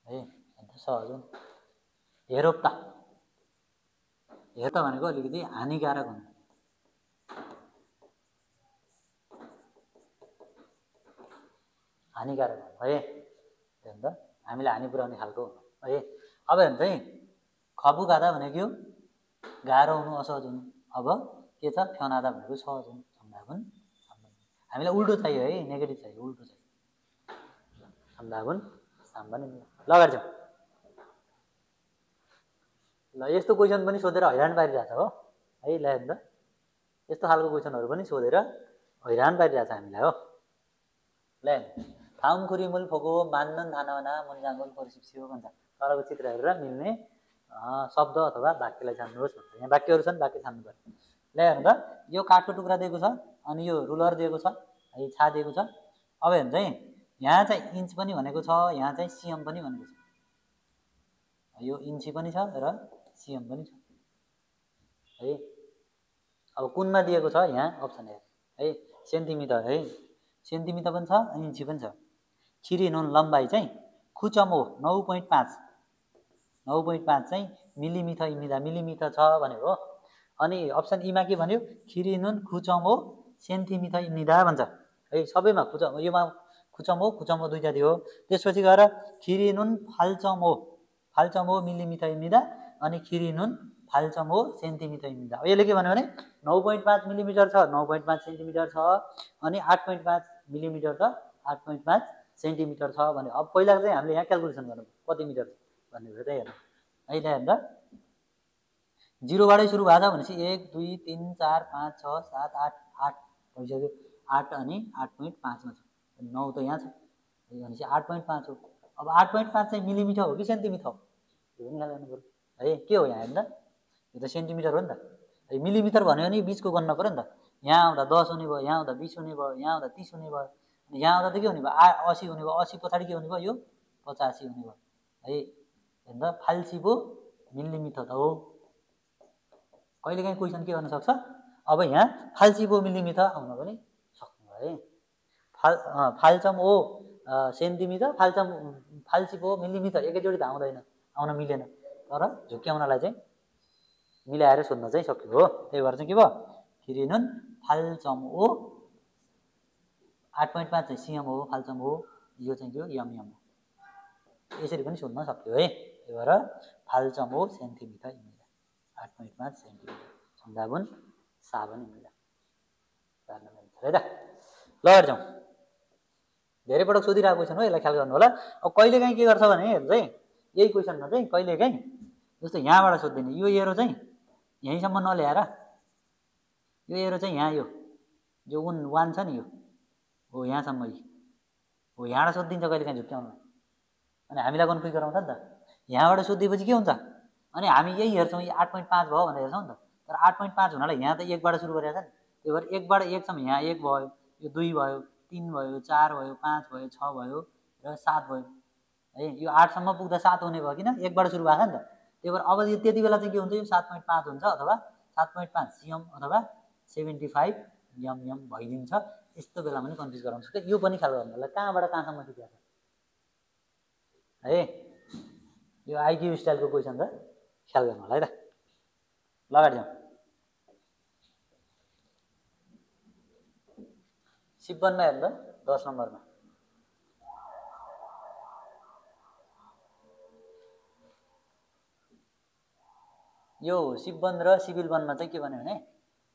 Speaker 1: है, सहज हुनु। हेरोप्ता, हेर्ता भनेको अलिकति हानिकारक हुनु, हानिकारक हुनु है, हेर्नु त हामीलाई हानि पुर्याउने खालको हुनु है। अब हेर्नु चाहिँ खबु खाँदा भनेको यो गाह्रो हुनु, असहज हुनु। अब के छ फ्याउनादा भनेको सहज हुनु, सम्भावना हामीलाई उल्टो चाहियो है, नेगेटिभ चाहियो, उल्टो चाहियो, सम्भावना सामान्य ल गर्छौँ। ल यस्तो क्वेसन पनि सोधेर हैरान पारिरहेछ हो है। ल हेर्नु त यस्तो खालको क्वेसनहरू पनि सोधेर हैरान पारिरहेछ हामीलाई हो। ल थाउमखुरी मूल फोको मान्नन थानावना मुन्जाङ्गोल परिसिप्सियो भन्छ, तलको चित्र हेरेर मिल्ने शब्द अथवा वाक्यलाई छान्नुहोस् भन्छ। यहाँ वाक्यहरू छन्, वाक्य छान्नु पर्यो। ल हेर्नु त यो काठको टुक्रा दिएको छ, अनि यो रुलर दिएको छ है, छा दिएको छ। अब हेर्नु चाहिँ यहाँ चाहिँ इन्च पनि भनेको छ, यहाँ चाहिँ सिएम पनि भनेको छ, यो इन्ची पनि छ र सिएम पनि छ है। अब कुनमा दिएको छ यहाँ अप्सन है, सेन्टिमिटर है, सेन्टिमिटर पनि छ, इन्ची पनि छ। खिरी नुन लम्बाइ चाहिँ खुचमो 9.5, 9.5 चाहिँ मिलिमिटर इमिदा, मिलिमिटर छ भनेको। अनि अप्सन ईमा के भन्यो, खिरी नुन खुचमो सेन्टिमिटर इमिदा भन्छ है। सबैमा खुचमो, योमा खुचमो दुईटा दियो त्यसपछि गएर खिरिनुन फाल्चमो मिलिमिटर입니다 अनि खिरिनुन फाल्चमो सेन्टिमिटर입니다 यसले के भन्यो भने 9.5 मिलिमिटर छ 9.5 सेन्टिमिटर छ अनि 8.5 मिलिमिटर छ 8.5 सेन्टिमिटर छ भने अब पहिला चाहिँ हामीले यहाँ क्याल्कुलेसन गर्नु कति मिटर भन्ने कुरा चाहिँ हेर्नु अहिले हेर्दा 0 बाटै सुरु भएको छ भनेपछि 1 2 3 4 5 6 7 8 8 भइसक्यो 8 अनि 8.5 मा छ 9 त यहाँ छ भनेपछि 8.5 हो अब 8.5 चाहिँ मिलिमिटर हो कि सेन्टिमिटर हो यो पनि ख्याल गर्नु पर्यो है के हो यहाँ हेर्दा यो त सेन्टिमिटर हो नि त मिलिमिटर भन्यो भने बीचको गन्न पर्यो नि त यहाँ आउँदा 10 हुने भयो यहाँ आउँदा 20 हुने भयो यहाँ आउँदा 30 हुने भयो अनि यहाँ आउँदा त के हुने भयो 80 हुने भयो 80 पछाडि के हुने भयो यो 85 हुने भयो है हेर्दा फाल्सिबो मिलिमिटर त हो कहिलेकाहीँ क्वेसन के गर्न सक्छ अब यहाँ फाल्सिबो मिलिमिटर आउन पनि सक्नु है फाल्चम ओ सेन्टिमिटर फाल्सिबो मिलिमिटर एकैचोटि त आउन मिलेन तर झुक्क्याउनलाई चाहिँ मिलाएर सोध्न चाहिँ सक्यो हो त्यही भएर चाहिँ के भयो खिरिनुन फाल्चम ओ 8.5 चाहिँ सिएम हो फाल्चम हो यो चाहिँ के हो एम हो यसरी पनि सोध्न सक्यो है त्यही भएर फाल्चम हो सेन्टिमिटर 8.5 सेन्टिमिटर सन्दाबुन साबन입니다. है त ल हेर्छौँ धेरै पटक सोधिरहेको क्वेसन हो यसलाई ख्याल गर्नु होला अब कहिलेकाहीँ के गर्छ भने हेर्नु चाहिँ यही क्वेसनमा चाहिँ कहिलेकाहीँ जस्तो यहाँबाट सोध्दैन यो एरो चाहिँ यहीँसम्म नल्याएर यो एरो चाहिँ यहाँ यो 1 छ नि यो हो यहाँसम्म हो यहाँबाट सोधिदिन्छ कहिलेकाहीँ झुक्क्याउनु अनि हामीलाई कन्फ्युज गराउँछ नि त यहाँबाट सोधिएपछि के हुन्छ अनि हामी यही हेर्छौँ यो 8.5 भयो भनेर हेर्छौँ नि त तर 8.5 हुनालाई यहाँ त 1 बाट सुरु गरेको छ नि त्यही भएर 1 बाट 1 सम्म यहाँ 1 भयो यो 2 भयो 3 भयो 4 भयो 5 भयो 6 भयो र 7 भयो है यो 8 सम्म पुग्दा 7 हुने भयो किन 1 बाट सुरु भएको छ नि त त्यही भएर अब यो त्यति बेला चाहिँ के हुन्छ यो 7.5 हुन्छ अथवा 7.5 सिएम अथवा 75 एम भइदिन्छ यस्तो बेला पनि कन्फ्युज गराउँछ कि यो पनि ख्याल गर्नु होला कहाँबाट कहाँसम्म सिक्या छ है यो आइक्यू स्टाइलको क्वेसन त ख्याल गर्नु होला है त लगाएर जाउँ सिब्बनमा हेर्नु 10 नम्बरमा यो सिब्बन र सिभिल वनमा चाहिँ के भन्यो भने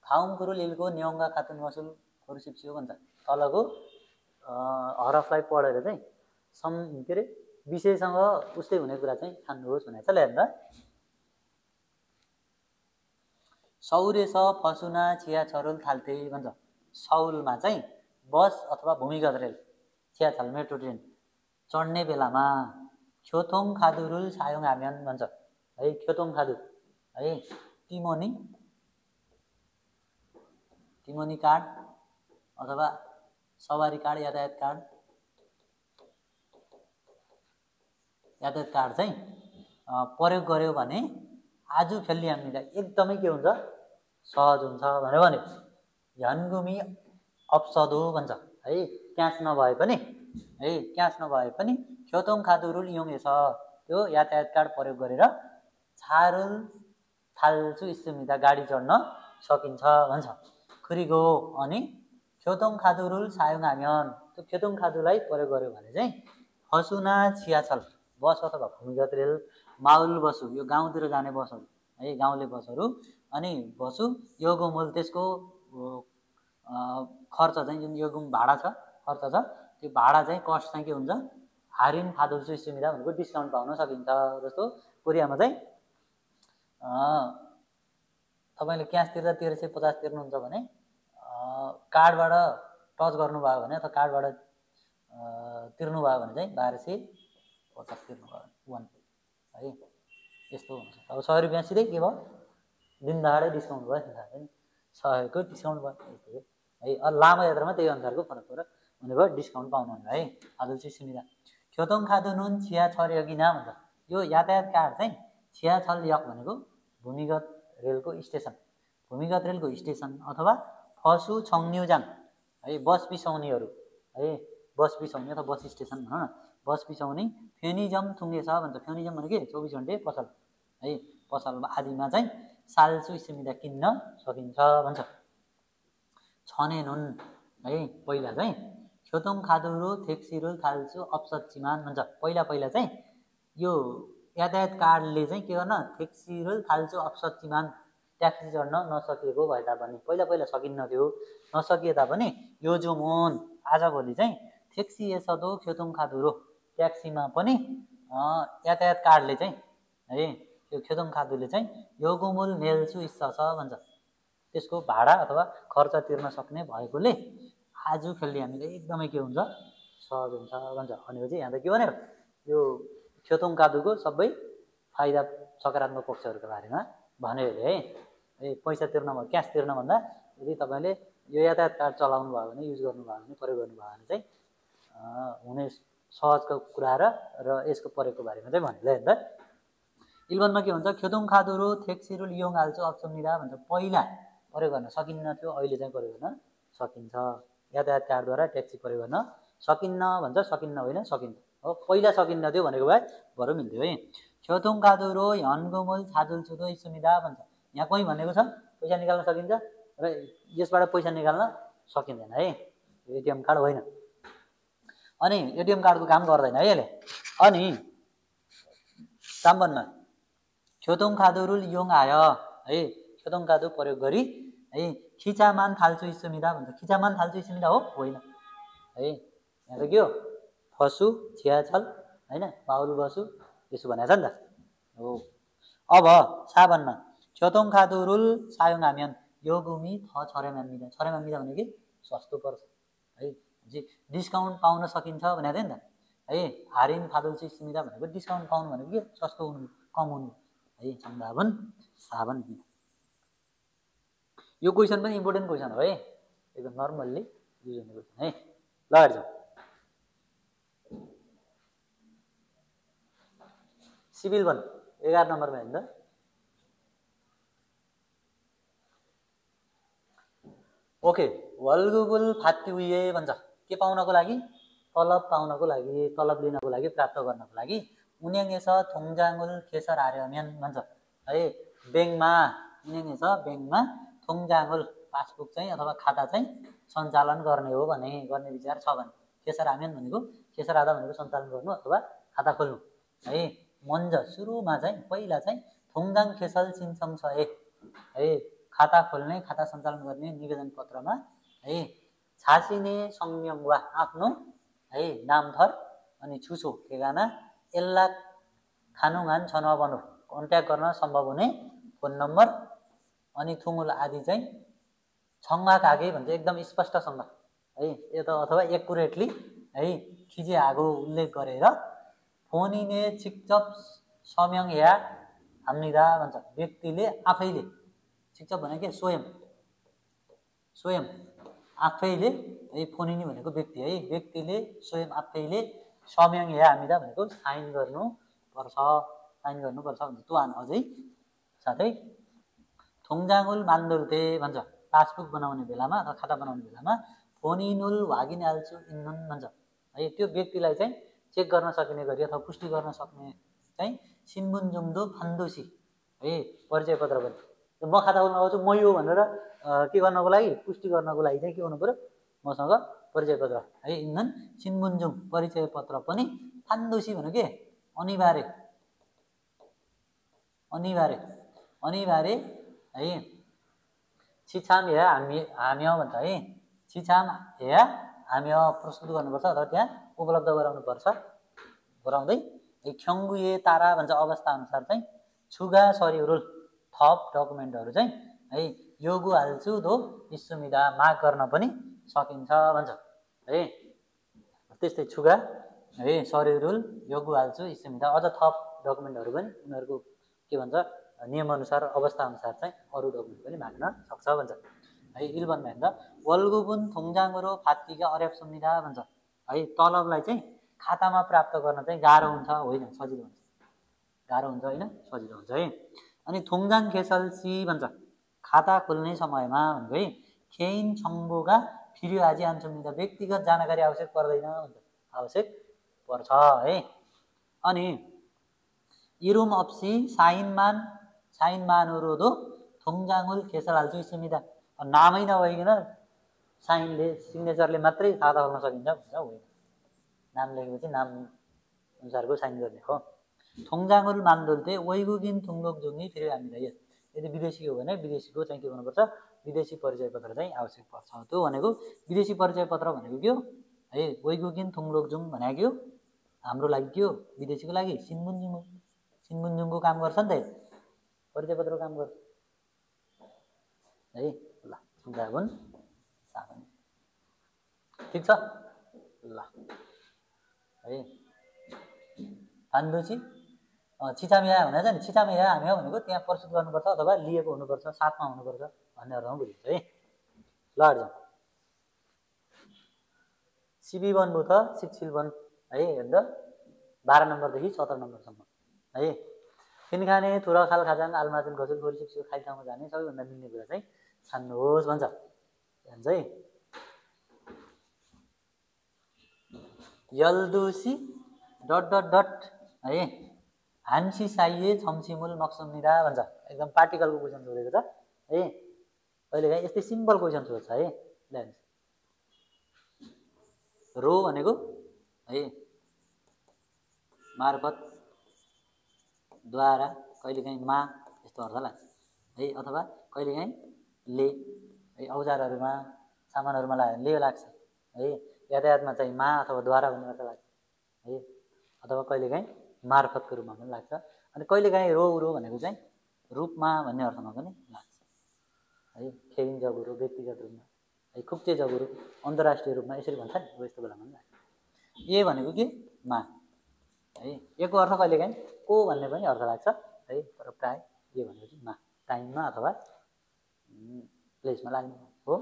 Speaker 1: थाउमकुरु लिलको न्याङ्गा खातुन वसुल खोरसिप्सियो भन्छ तलको हरफलाई पढेर चाहिँ के अरे विषयसँग उस्तै हुने कुरा चाहिँ छान्नुहोस् भनेको छ ल हेर्नु सौर्य स फसुना छिया छरोल थाल्थे भन्छ सौलमा चाहिँ बस अथवा भूमिगत रेल छियाछाल मेट्रो ट्रेन चढ्ने बेलामा ख्योथोङ खादुरुल सायोङ आम्यान भन्छ है ख्योथोङ खादु है तिमोनी कार्ड अथवा सवारी कार्ड यातायात कार्ड चाहिँ प्रयोग गर्यो भने आज फेल्ली हामीलाई एकदमै के हुन्छ सहज हुन्छ भनेर भन्यो झन्गुमी अप्सदो भन्छ है क्यास नभए पनि ख्योथोङ खादुरुल इयोङ छ त्यो यातायात कार्ड प्रयोग गरेर छारुल थाल्छु इस्मिता गाडी चढ्न सकिन्छ भन्छ खुरीगो अनि ख्योथोङ खादुरुल सायोङ आम्यान त्यो ख्योथोङ खादुलाई प्रयोग गर्यो भने चाहिँ फसुना छियाछल बस अथवा भूमिगत रेल माउल बसु यो गाउँतिर जाने बसहरू है गाउँले बसहरू अनि बसु योगो मूल त्यसको खर्च चाहिँ जुन योगुम भाडा छ खर्च छ त्यो भाडा चाहिँ कस्ट चाहिँ के हुन्छ हारिन फादुल्सु सुविधा भनेको डिस्काउन्ट पाउन सकिन्छ जस्तो कोरियामा चाहिँ तपाईँले क्यास तिर्दा 1350 तिर्नुहुन्छ भने कार्डबाट टच गर्नुभयो भने अथवा कार्डबाट तिर्नुभयो भने चाहिँ 1250 तिर्नुभयो भने है यस्तो हुन्छ अब 100 रुपियाँ सिधै के भयो दिनदहाडै डिस्काउन्ट भयो नि 100 को डिस्काउन्ट भयो है लामो यात्रामा त्यही अनुसारको फरक पर्यो भनेको डिस्काउन्ट पाउनुहुने है आदर्श सुविधा ख्योथोङ खादुनुन छिया छर्यगिना भन्छ यो यातायात कार्ड चाहिँ छियाछल यक भनेको भूमिगत रेलको स्टेसन अथवा फसु छङ्न्युजाङ है बस बिसाउनेहरू है बस बिसाउने अथवा बस स्टेसन भनौँ न बस बिसाउने फ्युनिजम थुङ्गे छ भन्छ फ्युनिजम भनेको 24 घन्टे पसल है पसल आदिमा चाहिँ साल्सु सुविधा किन्न सकिन्छ भन्छ छने नुन है पहिला चाहिँ 교통카드로 택시를 탈 수 없었지만 भन्छ पहिला पहिला चाहिँ यो यातायात कार्डले चाहिँ के गर्न 택시를 탈 수 없었지만 ट्याक्सी चढ्न नसकिएको भए तापनि पहिला पहिला सकिन्न थियो नसकिए तापनि 요즘은 आजभोलि चाहिँ 택시에서도 교통카드로 ट्याक्सीमा पनि यातायात कार्डले चाहिँ है त्यो 교통카드ले चाहिँ 요금을 낼 수 있어서 भन्छ त्यसको भाडा अथवा खर्च तिर्न सक्ने भएकोले आजकल हामीले एकदमै के हुन्छ सहज हुन्छ भन्छ भनेपछि यहाँ त के भन्यो यो 교통카드को सबै फाइदा सकारात्मक पक्षहरूको बारेमा भन्यो है पैसा तिर्न क्यास तिर्न भन्दा यदि तपाईले यो यातायात कार्ड चलाउनु भयो भने युज गर्नु भयो भने प्रयोग गर्नु भयो भने चाहिँ हुने सहजको कुरा र यसको प्रयोगको बारेमा चाहिँ भन्दै हैन त 1번मा के भन्छ 교통카드로 택시를 이용할 수 없습니다 भन्छ पहिला प्रयोग गर्न सकिन्न थियो अहिले चाहिँ प्रयोग गर्न सकिन्छ यातायात कार्डद्वारा ट्याक्सी प्रयोग गर्न सकिन्न भन्छ सकिन्न होइन सकिन्छ हो पहिला सकिन्न थियो भनेको भए बरु मिल्थ्यो है 교통카드로 연금을 찾을 수도 있습니다 भन्छ यहाँ कोही भनेको छ पैसा निकाल्न सकिन्छ र यसबाट पैसा निकाल्न सकिँदैन है एटीएम कार्ड होइन अनि एटीएम कार्डको काम गर्दैन है यसले अनि 3번मा 교통카드를 이용하여 है 교통카드 प्रयोग गरी है खिचामान थाल 수 있습니다 भन्छ खिचामान थाल 수 있습니다 हो होइन है यहाँ त के हो बसु 지하철 हैन बाहुल बसु त्यसो भनेको छ नि त हो अब 4번मा 교통카드를 사용하면 요금이 더 저렴합니다 저렴합니다 भनेको सस्तो पर्छ है डिस्काउन्ट पाउन सकिन्छ भनेको नि त है 할인 받을 수 있습니다 भनेको डिस्काउन्ट पाउनु भनेको के सस्तो हुनु कम हुनु है 정답은 4번입니다 यो क्वेशन पनि इम्पोर्टेन्ट क्वेशन हो है एकदम नर्मल्ली युज हुने क्वेशन है ल हेर जाऊ सिभिल 1 11 नम्बरमा हेर्नु त ओके 월급을 받기 위해 भन्छ के पाउनको लागि तलब पाउनको लागि तलब लिनको लागि प्राप्त गर्नको लागि 은행에서 통장을 개설하려면 भन्छ है बैंकमा 은행에서 बैंकमा 통장을 पासबुक चाहिँ अथवा खाता चाहिँ सञ्चालन गर्ने हो भने गर्ने विचार छ भने 개설하면 भनेको 개설하다 भनेको सञ्चालन गर्नु अथवा खाता खोल्नु है 먼저 सुरुमा चाहिँ पहिला चाहिँ 통장 개설 신청서에 है खाता खोल्ने खाता सञ्चालन गर्ने निवेदन पत्रमा है 자신의 성명과 आफ्नो है नामथर अनि छुसो ठेगाना 연락 가능한 전화번호 कन्ट्याक्ट गर्न सम्भव हुने फोन नम्बर अनि थुमुल आदि चाहिँ 정확하게 भन्छ एकदम स्पष्टसँग है यो त अथवा एक्युरेटली है खिचिआएको उल्लेख गरेर 본인의 직접 서명해야 합니다 भन्छ व्यक्तिले आफैले 직접 भनेको स्वयं आफैले है 본인이 भनेको व्यक्ति है व्यक्तिले स्वयं आफैले 서명해야 합니다 भनेको साइन गर्नुपर्छ भन्छ 또 हान अझै साथै 통장을 만들 때 भन्छ पासबुक बनाउने बेलामा अथवा खाता बनाउने बेलामा 본인을 확인할 수 있는 भन्छ है त्यो व्यक्तिलाई चाहिँ चेक गर्न सकिने गरी अथवा पुष्टि गर्न सक्ने चाहिँ 신분증도 반드시 है परिचय पत्र पनि म खाता खोल्न आउँछु म यो भनेर के गर्नको लागि पुष्टि गर्नको लागि चाहिँ के हुनु पर्यो मसँग परिचय पत्र है 있는 신분증 परिचय पत्र पनि 반드시 भनेको के अनिवार्य है 지참해야 하며 भन्छ है 지참해야 하며 प्रस्तुत गर्नुपर्छ अथवा त्यहाँ उपलब्ध गराउँदै 경우에 따라 भन्छ अवस्था अनुसार चाहिँ 추가 서류를 थप डकुमेन्टहरु चाहिँ है 요구할 수도 있습니다 माग गर्न पनि सकिन्छ भन्छ है त्यस्तै 추가 है 서류를 요구할 수 있습니다 अझ थप डकुमेन्टहरु पनि उनीहरुको के भन्छ नियम अनुसार अवस्था अनुसार चाहिँ अरु डकुमेन्ट पनि माग्न सक्छ भन्छ है 1번मा हेर्दा 월급은 통장으로 받기가 어렵습니다 भन्छ है तलबलाई चाहिँ खातामा प्राप्त गर्न चाहिँ गाह्रो हुन्छ होइन सजिलो हुन्छ गाह्रो हुन्छ हैन सजिलो हुन्छ है अनि 통장 개설 시 भन्छ खाता खोल्ने समयमा भनेको है 개인 정보가 필요하지 않습니다 व्यक्तिगत जानकारी आवश्यक पर्दैन भन्छ आवश्यक पर्छ है अनि 이름 없이 사인만으로도 통장을 개설할 수 있습니다 नामै नभइकन साइनले सिग्नेचरले मात्रै खाता खोल्न सकिन्छ भनेर होइन। नाम लेखेपछि नाम अनुसारको साइन गर्ने हो। थोङजाङुल मान्दोल्ते वैगुगिन थुङलोकजुङी फेरि हामीलाई यदि विदेशी हो भने विदेशीको चाहिँ के गर्नुपर्छ, विदेशी परिचय पत्र चाहिँ आवश्यक पर्छ। त्यो भनेको विदेशी परिचय पत्र भनेको के हो है, वैगुगिन थुङलोकजुङ भनेको के हो हाम्रो लागि के हो, विदेशीको लागि सिन्बुन्जुङ हो। सिन्बुन्जुङको काम गर्छ नि त, परिचय पत्रको काम गर्छ है। ल सुन्दाबुन साबन ठिक छ ल है। फान्दुची छिचामिया भनेको छ नि, छिचामिया हामी भनेको त्यहाँ प्रस्तुत गर्नुपर्छ अथवा लिएको हुनुपर्छ, साथमा हुनुपर्छ भन्ने अर्थमा बुझिन्छ है। ल जाउँ। सिबी वन भयो त शिक्षिल वन है, हेर्द 12 नम्बरदेखि 17 नम्बरसम्म है। किनखाने थुरा खाल खाजाङ आलमाजुन घजुल खोरी शिक्षक खाइ ठाउँमा जाने सबैभन्दा मिल्ने कुरा चाहिँ छान्नुहोस् भन्छ है। यल्दुसी डट डट डट है, हान्सी साइए छम्छिमुल मक्सुमिदा भन्छ। एकदम पार्टिकलको क्वेसन सोधेको छ है। कहिलेकाहीँ यस्तै सिम्पल क्वेसन सोध्छ है। रो भनेको है मार्फत, द्वारा, कहिलेकाहीँ मा यस्तो अर्थ लाग्छ है। अथवा कहिलेकाहीँ ले है, औजारहरूमा सामानहरूमा ले लाग्छ है। यातायातमा चाहिँ मा अथवा द्वारा भन्ने अर्थ लाग्छ है। अथवा कहिलेकाहीँ मार्फतको रूपमा पनि लाग्छ। अनि कहिलेकाहीँ रो रो भनेको चाहिँ रूपमा भन्ने अर्थमा पनि लाग्छ है। खेरिङ जगुरो व्यक्तिगत रूपमा है, खुप्चे जगुरो अन्तर्राष्ट्रिय रूपमा यसरी भन्छ नि, यस्तो बेलामा पनि लाग्छ। ए भनेको के मा है, एको अर्थ कहिलेकाहीँ को भन्ने पनि अर्थ लाग्छ है। तर प्राय ए भनेको चाहिँ मा, टाइममा अथवा प्लेसमा लाग्ने हो।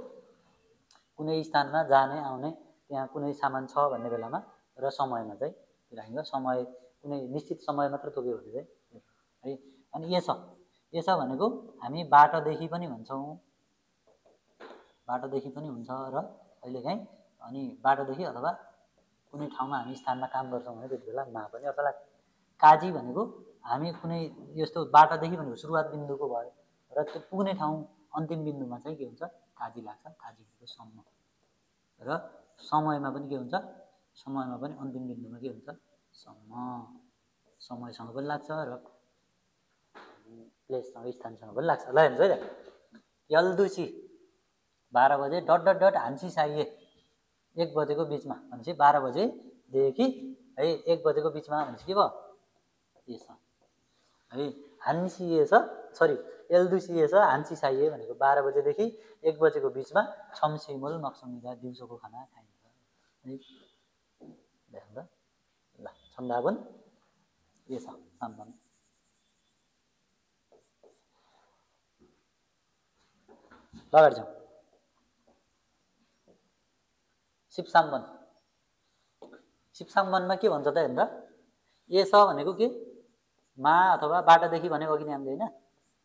Speaker 1: कुनै स्थानमा जाने आउने, त्यहाँ कुनै सामान छ भन्ने बेलामा र समयमा चाहिँ राखिन्छ। समय कुनै निश्चित समय मात्र तोक्यो भने चाहिँ है। अनि यसो भनेको हामी बाटोदेखि पनि भन्छौँ, बाटोदेखि पनि हुन्छ र कहिलेकाहीँ अनि बाटोदेखि अथवा कुनै ठाउँमा हामी स्थानमा काम गर्छौँ भने त्यति बेला मा पनि अर्थ लाग्छ। काजी भनेको हामी कुनै यस्तो बाटोदेखि भनेको सुरुवात बिन्दुको भयो र त्यो पुग्ने ठाउँ अन्तिम बिन्दुमा चाहिँ के हुन्छ, काजी लाग्छ। काजी भनेको सम्म र समयमा पनि के हुन्छ, समयमा पनि अन्तिम बिन्दुमा के हुन्छ, सम्म। समयसँग पनि लाग्छ र प्लेससँग स्थानसँग पनि लाग्छ। ल हेर्नुहोस् है त, यल्दुसी 12 बजे डट डट डट हान्सी साइए 1 बजेको बिचमा भनेपछि 12 बजेदेखि है 1 बजेको बिचमा भनेपछि के भयो यस है। हान्सिएछ सरी एल्दुसिएछ हान्सी साइए भनेको 12 बजेदेखि 1 बजेको बिचमा छम्सिमुल मक्सुमिदा दिउँसोको खाना खाइन्छ है। ल छन्दावन यस साम्बन लगाएर जाउँ। सिपसाम्बनमा के भन्छ त हेर्नु त, ए छ भनेको के मा अथवा बाटादेखि भनेको अघि नै हामीले होइन,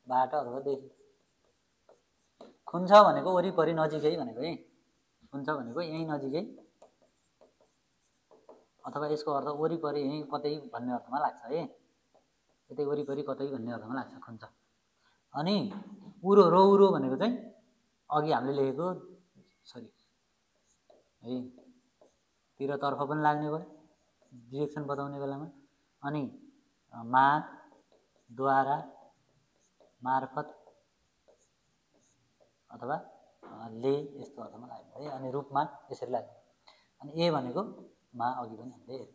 Speaker 1: बाटा अथवा देखि। खुन्छ भनेको वरिपरि नजिकै भनेको है, खुन्छ भनेको यहीँ नजिकै अथवा यसको अर्थ वरिपरि यहीँ कतै भन्ने अर्थमा लाग्छ है। यतै वरिपरि कतै भन्ने अर्थमा लाग्छ खुन्छ। अनि उरो रौरो भनेको चाहिँ अघि हामीले लेखेको सरी है, तिरतर्फ पनि लाग्ने भयो डिरेक्सन बताउने बेलामा। अनि मा, द्वारा, मार्फत अथवा ले यस्तो अर्थमा लाग्ने है। अनि रूपमा यसरी लाग्ने। अनि ए भनेको मा अघि पनि हामीले है,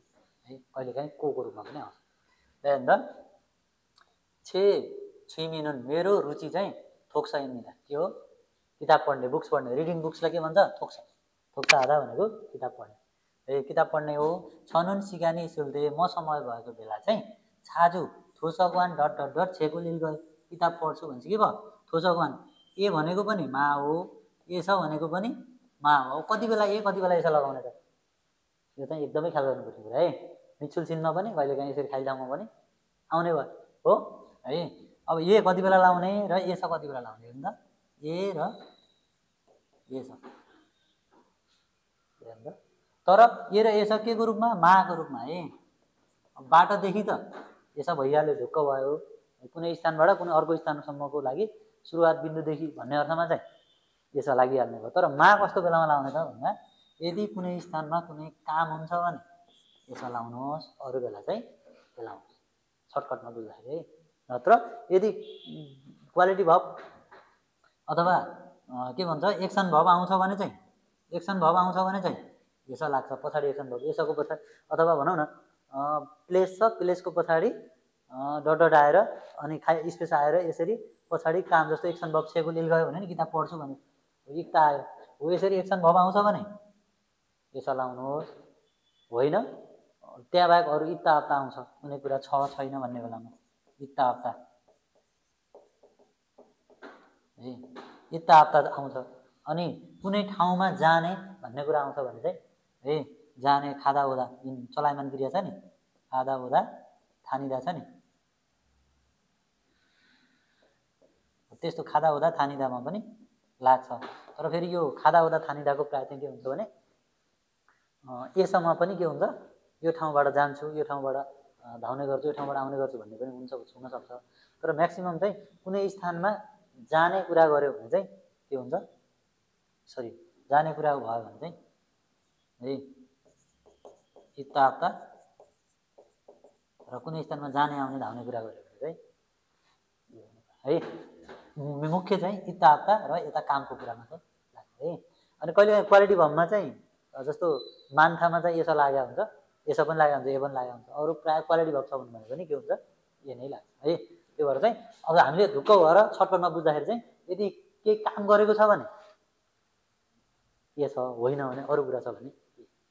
Speaker 1: कहिलेकाहीँ को रूपमा पनि आउँछ। त्यहाँदेखि छे छिमिनुन मेरो रुचि चाहिँ थोक्छ यिनीमा के हो, किताब पढ्ने, बुक्स पढ्ने, रिडिङ बुक्सलाई के भन्छ, थोक्छ। थोक्छ आधा भनेको किताब पढ्ने है, किताब पढ्ने हो। छनुन सिगानी सुल्ते म समय भएको बेला चाहिँ छाजु थोसकवान डट डट डट छेको लिल गयो, किताब पढ्छु भन्छ के भयो थोसकवान। ए भनेको पनि मा हो, ए छ भनेको पनि मा हो। कति बेला ए कति बेला यसो लगाउने त, यो चाहिँ एकदमै ख्याल गर्नुपर्ने कुरा है। मिचुल चिन्हमा पनि कहिलेकाहीँ यसरी खाली ठाउँमा पनि आउने भयो हो है। अब ए कति बेला लाउने र ए छ कति बेला लाउने हुन्छ, ए र ए छ। तर ए र ए छ के को रूपमा, माको रूपमा है। बाटोदेखि त यसो भइहाल्यो, ढुक्क भयो, कुनै स्थानबाट कुनै अर्को स्थानसम्मको लागि सुरुवात बिन्दुदेखि भन्ने अर्थमा चाहिँ यसो लागिहाल्ने भयो। तर मा कस्तो बेलामा लाउने त भन्दा यदि कुनै स्थानमा कुनै काम हुन्छ भने यसो लाउनुहोस्, अरू बेला चाहिँ लाउनुहोस्, सर्टकटमा बुझ्दाखेरि है। नत्र यदि क्वालिटी भब अथवा के भन्छ एक्सन भब आउँछ भने चाहिँ यसो लाग्छ, पछाडि एक्सन भब, यसोको पछाडि अथवा भनौँ न प्लेस छ, प्लेसको पछाडि डट डट आएर अनि स्पेस आएर यसरी पछाडि काम, जस्तो एक्सन भब सेको लिल गयो भने नि किताब पढ्छु भने इक्ता आयो हो, यसरी एक्सन भब आउँछ भने यसो लाउनुहोस्। होइन त्यहाँ बाहेक अरू इत्ता आप्ता आउँछ, कुनै कुरा छ छैन भन्ने बेलामा इत्ता आप्ता है, इत्ता आप्ता आउँछ। अनि कुनै ठाउँमा जाने भन्ने कुरा आउँछ भने चाहिँ है जाने, खादा हुँदा जुन चलायमान क्रिया छ नि, खादा हुँदा थानिदा छ नि, त्यस्तो खादा हुँदा थानिदामा पनि लाग्छ। तर फेरि यो खादा हुँदा थानिदाको प्राय चाहिँ के हुन्छ भने यसमा पनि के हुन्छ, यो ठाउँबाट जान्छु, यो ठाउँबाट धाउने गर्छु, यो ठाउँबाट आउने गर्छु भन्ने पनि हुनसक्छ। तर म्याक्सिमम चाहिँ कुनै स्थानमा जाने कुरा गऱ्यो भने चाहिँ के हुन्छ, सरी जाने कुरा भयो भने चाहिँ है इत्ता आप्ता, र कुनै स्थानमा जाने आउने धाउने कुरा गऱ्यो भने चाहिँ है मुख्य चाहिँ इत्ता आप्ता र यता कामको कुरामा चाहिँ लाग्छ है। अनि कहिले क्वालिटी भममा चाहिँ जस्तो मान्थामा चाहिँ यसो लागेको हुन्छ, यसो पनि लागेको हुन्छ, यो पनि लागेको हुन्छ, अरू प्रायः क्वालिटी भब छ भने पनि के हुन्छ यो नै लाग्छ है। त्यो भएर चाहिँ अब हामीले ढुक्क भएर छटपटमा बुझ्दाखेरि चाहिँ यदि केही काम गरेको छ भने यसो, होइन भने अरू कुरा छ भने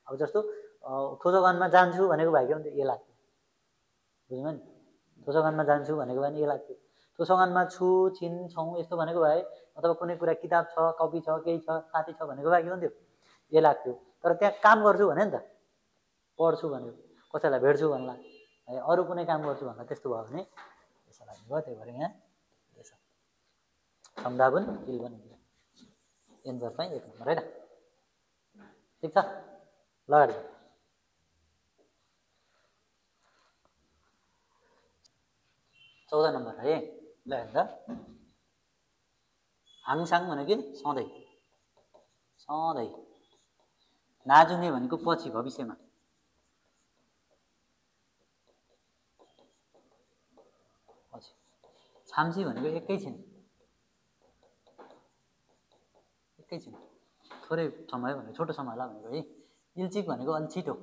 Speaker 1: अब जस्तो थोजोगानमा जान्छु भनेको भाइ के हुन्छ, ए लाग्थ्यो, बुझ्नु नि, थोजोगानमा जान्छु भनेको भए नि ए लाग्थ्यो, थोजोगानमा छु छिन छौँ यस्तो भनेको भए, अथवा कुनै कुरा किताब छ, कपी छ, केही छ, साथी छ भनेको भए के हुन्थ्यो, ए लाग्थ्यो। तर त्यहाँ काम गर्छु भने नि त, पढ्छु भनेको, कसैलाई भेट्छु भन्ला है, अरू कुनै काम गर्छु भन्ला, त्यस्तो भयो भने यसो लाग्ने भयो। त्यही भएर यहाँ यसो सम्धावन इल्बन एन्सर चाहिँ 1 नम्बर है त, ठिक छ। ल अगाडि 14 नम्बर है। ल हेर्दा हाङसाङ भनेको सधैँ, सधैँ, नाजुने भनेको पछि भविष्यमा, पछि, छाम्सी भनेको एकैछिन, थोरै समय भनेको छोटो समयलाई भनेको है। इल्चिक भनेको अलि छिटो,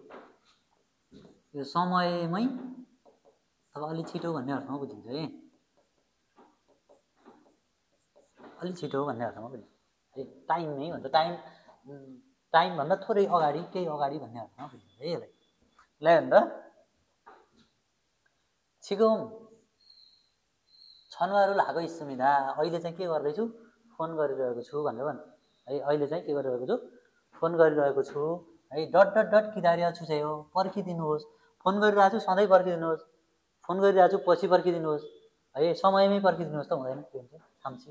Speaker 1: यो समयमै अथवा अलि छिटो भन्ने अर्थमा बुझिन्छ है, अलि छिटो भन्ने अर्थमा बुझिन्छ है। टाइममै भन्छ, टाइमभन्दा थोरै अगाडि, केही अगाडि भन्ने अर्थमा बुझिन्छ है यसलाई। ल हेर्नु त, छिगौँ छनुवारु लाएको सुमिदा, अहिले चाहिँ के गर्दैछु, फोन गरिरहेको छु भनेर भन् है। अहिले चाहिँ के गरिरहेको छु, फोन गरिरहेको छु है। डट डट डट किदारिया छु चाहिँ हो, पर्खिदिनुहोस्, फोन गरिरहेको छु सधैँ पर्खिदिनुहोस्, फोन गरिरहेको छु पछि पर्खिदिनुहोस् है, समयमै पर्खिदिनुहोस् त हुँदैन, के हुन्छ छाम्सी,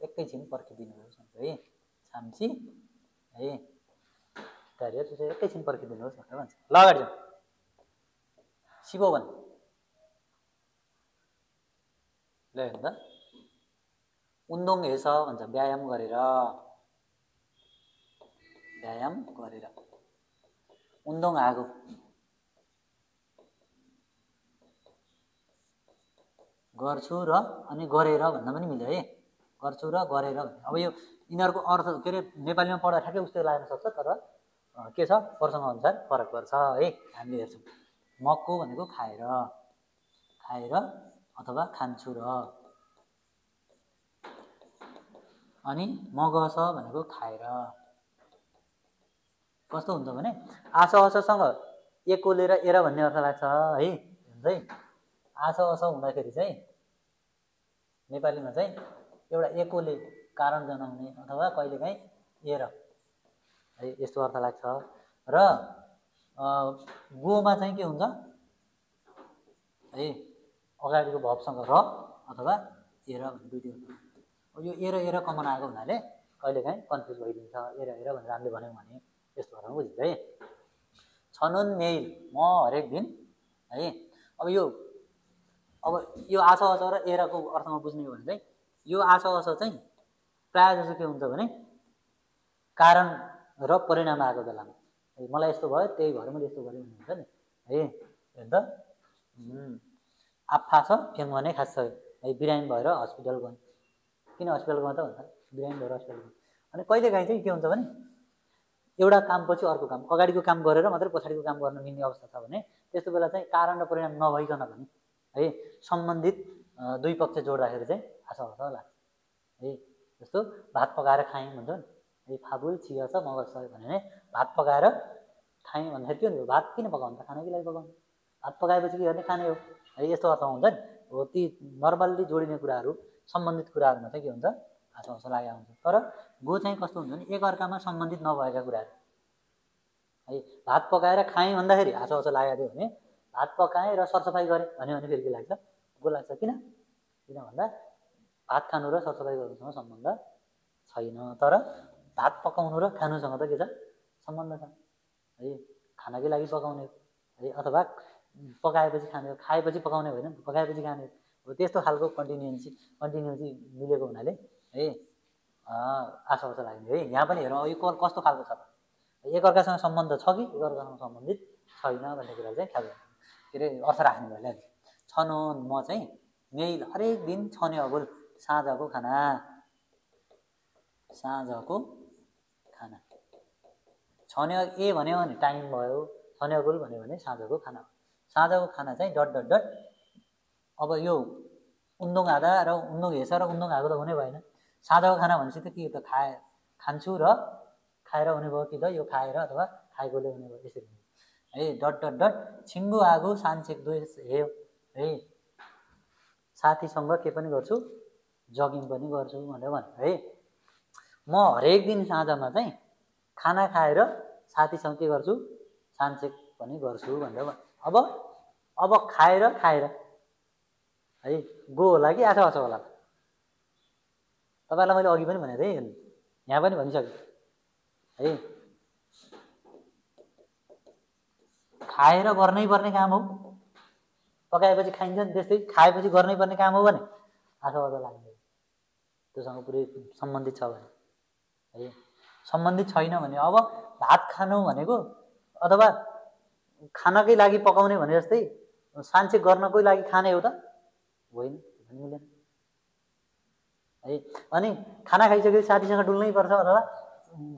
Speaker 1: एकैछिन पर्खिदिनुहोस् है, छाम्सी है, किदारिया छु चाहिँ एकैछिन पर्खिदिनुहोस् भनेर भन्छ। ल अगाडि जाउँ, शिववन, ल हेर्नु त, उन्दोङ हेस भन्छ, व्यायाम गरेर, उन्दोङ आगो, गर्छु र अनि गरेर भन्दा पनि मिल्यो है, गर्छु र गरेर भन्ने। अब यो यिनीहरूको अर्थ के अरे नेपालीमा पढ्दा ठ्याक्कै उस्तै लाग्न सक्छ, तर के छ प्रसङ्ग अनुसार फरक पर्छ है। हामीले हेर्छौँ, मक्को भनेको खाएर, अथवा खान्छु र, अनि मगस भनेको खाएर। कस्तो हुन्छ भने आस अससँग एकोलेर एर भन्ने अर्थ लाग्छ है, हुन्छ है। आस अस हुँदाखेरि चाहिँ नेपालीमा चाहिँ एउटा एकोले कारण जनाउने अथवा कहिलेकाहीँ एर है, यस्तो अर्थ लाग्छ। र गोमा चाहिँ के हुन्छ है, अगाडिको भवसँग र अथवा एर भन्ने दुईटै हुन्छ। यो एर कमन आएको हुनाले कहिलेकाहीँ कन्फ्युज भइदिन्छ, एर भनेर हामीले भन्यौँ भने यस्तो भएर बुझिन्छ है। छनुन मेल, म हरेक दिन है। अब यो आस अस र एरको अर्थमा बुझ्ने हो भने चाहिँ यो आस अस चाहिँ प्रायः जसो के हुन्छ भने कारण र परिणाम आएको बेलामा मलाई यस्तो भयो त्यही भएर मैले यस्तो गरेँ भन्ने हुन्छ नि है। हेर्नु त आफा छ फ्याङ भने खास छ है, बिरामी भएर हस्पिटल गएँ। किन हस्पिटल गएँ त भन्दा बिरामी भएर हस्पिटल गएँ। अनि कहिलेकाहीँ चाहिँ के हुन्छ भने एउटा कामपछि अर्को काम, अगाडिको काम गरेर मात्रै पछाडिको काम गर्न मिल्ने अवस्था छ भने त्यस्तो बेला चाहिँ कारण र परिणाम नभइकन पनि है सम्बन्धित दुई पक्ष जोड्दाखेरि चाहिँ आशा लाग्छ है। जस्तो भात पकाएर खाएँ भन्छ नि है, फाबुल छिया छ मगज छ भने भात पकाएर खाएँ भन्दाखेरि के हुन्छ, भात किन पकाउनु त, खानाकै लागि पकाउनु, भात पकाएपछि के गर्ने, खाने हो है, यस्तो अर्थमा हुन्छ नि हो। ती नर्मल्ली जोडिने कुराहरू सम्बन्धित कुराहरूमा चाहिँ के हुन्छ, आशा लागेको हुन्छ। तर गो चाहिँ कस्तो हुन्छ भने एकअर्कामा सम्बन्धित नभएका कुराहरू है। भात पकाएर खाएँ भन्दाखेरि आशा लागेको थियो भने भात पकाएँ र सरसफाइ गरेँ भन्यो भने फेरि के लाग्छ, गो लाग्छ। किन भन्दा भात खानु र सरसफाइ गर्नुसँग सम्बन्ध छैन, तर भात पकाउनु र खानुसँग त के छ, सम्बन्ध छ है। खानाकै लागि पकाउने है, अथवा पकाएपछि खाने हो, खाएपछि पकाउने होइन, पकाएपछि खाने हो। त्यस्तो खालको कन्टिन्युटी मिलेको हुनाले है आशा लाग्ने है। यहाँ पनि हेरौँ यो कस्तो खालको छ त, एकअर्कासँग सम्बन्ध छ कि एकअर्कासँग सम्बन्धित छैन भन्ने कुरा चाहिँ ख्याल के अरे अर्थ राख्ने भयो। छनो म चाहिँ मेल हरेक दिन छने अगुल साँझको खाना, साँझको खाना। छने ए भन्यो भने टाइम भयो, छने अगुल भन्यो भने साँझको खाना। साँझको खाना चाहिँ डट डट डट। अब यो उन्दुङ आधा र उन्दुङ हेसा र उन्दुङ आएको त हुने भएन। साँझको खाना भनेपछि त के त खान्छु र खाएर हुने भयो कि त यो खाएर अथवा खाएकोले हुने भयो, यसरी है। डट डट डट छिङ्गु आगो सान्छेक द्वेष हेयो है, साथीसँग के पनि गर्छु, जगिङ पनि गर्छु भनेर है। म हरेक दिन साँझमा चाहिँ खाना खाएर साथीसँग के गर्छु, सान्छेक पनि गर्छु भनेर। अब खाएर है गो होला कि आशा होला? तपाईँलाई मैले अघि पनि भनेको थिएँ, यहाँ पनि भनिसकेँ है। खाएर गर्नै पर्ने काम हो, पकाएपछि खाइन्छ नि, त्यस्तै खाएपछि गर्नै पर्ने काम हो भने आशा लाग्ने, त्योसँग पुरै सम्बन्धित छ भने है। सम्बन्धित छैन भने अब भात खानु भनेको अथवा खानाकै लागि पकाउने भने जस्तै सान्छे गर्नकै लागि खाने हो त होइन, मिलेन है। अनि खाना खाइसकेपछि साथीसँग डुल्नै पर्छ अथवा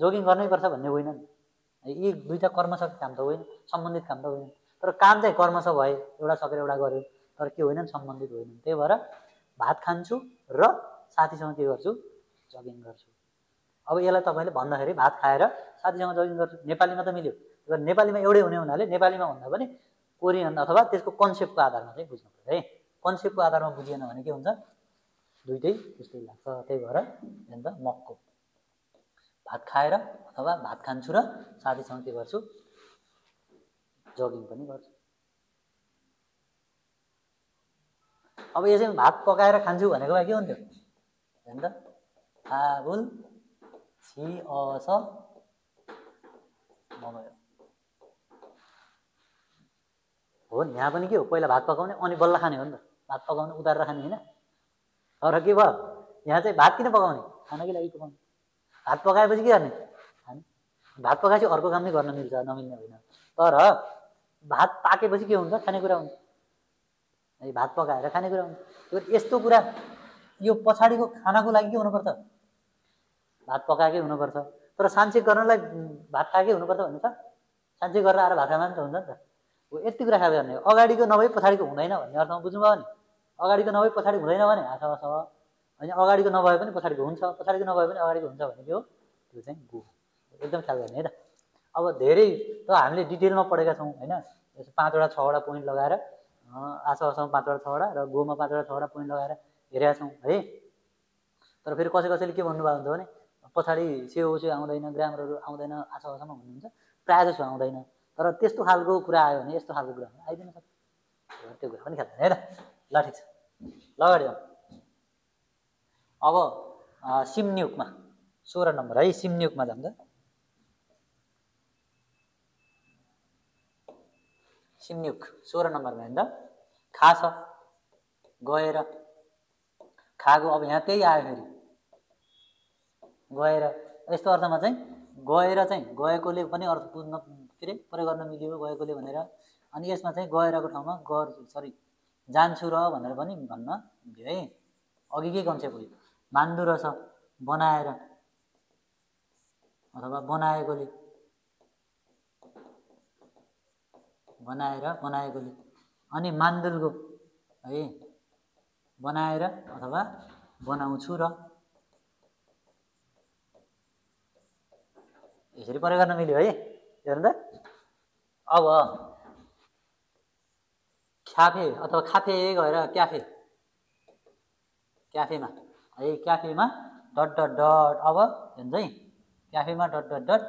Speaker 1: जोगिङ गर्नै पर्छ भन्ने होइन है। यी दुईवटा कर्मसँग काम त होइन, सम्बन्धित काम त होइन। तर काम चाहिँ कर्मश भए, एउटा सकेर एउटा गर्यो, तर के होइनन्, सम्बन्धित होइनन्। त्यही भएर भात खान्छु र साथीसँग के गर्छु, जगिङ गर्छु। अब यसलाई तपाईँले भन्दाखेरि भात खाएर साथीसँग जगिङ गर्छु, नेपालीमा त मिल्यो। तर नेपालीमा एउटै हुने हुनाले नेपालीमा भन्दा पनि कोरियन अथवा त्यसको कन्सेप्टको आधारमा चाहिँ बुझ्नु पर्छ है। कन्सेप्टको आधारमा बुझिएन भने के हुन्छ, दुइटै त्यस्तै लाग्छ। त्यही भएर अन्त मक्को भात खाएर अथवा भात खान्छु र साथीसँग के गर्छु, जगिङ पनि गर्छु। अब यो चाहिँ भात पकाएर खान्छु भनेको भए के हुन्थ्यो हेर्नु त, फाबुल छिअस मगयो हो। यहाँ पनि के हो, पहिला भात पकाउने अनि बल्ल खाने हो नि त, भात पकाउने उतारेर खाने होइन। तर के भयो, यहाँ चाहिँ भात किन पकाउने, खानाकै लागि पकाउने। भात पकाएपछि के गर्ने, खाने। भात पकाएपछि अर्को काम नै गर्न मिल्छ, नमिल्ने होइन। तर भात पाकेपछि के हुन्छ, खानेकुरा हुन्छ है। भात पकाएर खानेकुरा हुन्छ। यस्तो कुरा यो पछाडिको खानाको लागि के हुनुपर्छ, भात पकाएकै हुनुपर्छ। तर सान्छे गर्नलाई भात खाएकै हुनुपर्छ भन्ने छ, सान्छे गरेर आएर भात खाना त हुन्छ नि त। यति कुरा खाएर गर्ने, अगाडिको नभए पछाडिको हुँदैन भन्ने अर्थमा बुझ्नुभयो नि। अगाडिको नभए पछाडि हुँदैन भने आशा होइन, अगाडिको नभए पनि पछाडिको हुन्छ, पछाडिको नभए पनि अगाडिको हुन्छ भने के हो, त्यो चाहिँ गो। एकदम ख्याल गर्ने है त। अब धेरै त हामीले डिटेलमा पढेका छौँ होइन, यसो 5वटा 6वटा पोइन्ट लगाएर आशासँग 5वटा 6वटा र गोमा 5वटा 6वटा पोइन्ट लगाएर हेरेका छौँ है। तर फेरि कसैले के भन्नुभएको हुन्छ भने पछाडि सेउ आउँदैन, ग्रामरहरू आउँदैन आशासम्म भन्नुहुन्छ, प्रायः जसो आउँदैन। तर त्यस्तो खालको कुरा आयो भने यस्तो खालको कुरा आइदिन सक्छ, त्यो कुरा पनि ख्याल गर्ने है त। ल ठिक छ, ल अगाडि जाउँ। अब सिमन्युकमा 16 नम्बर है, सिमन्युकमा जान्छ। सिमन्युक 16 नम्बरमा हेर्दा खा छ गएर खागो। अब यहाँ त्यही आयो फेरि गएर यस्तो अर्थमा चाहिँ गएर चाहिँ गएकोले पनि अर्थ बुझ्न के अरे प्रयोग गर्न मिल्यो गएकोले भनेर। अनि यसमा चाहिँ गएरको ठाउँमा जान्छु र भनेर पनि भन्न मिल्यो है। अघिकै कन्सेप्ट हो मान्दु रहेछ बनाएर अथवा बनाएकोले बनाएकोले अनि मान्दुलको है बनाएर अथवा बनाउँछु र यसरी प्रयोग गर्न मिल्यो है। हेर्नु त अब क्याफे अथवा खाफे गएर क्याफेमा है क्याफेमा डट डट डट अब हेर्नु है क्याफेमा डट डट डट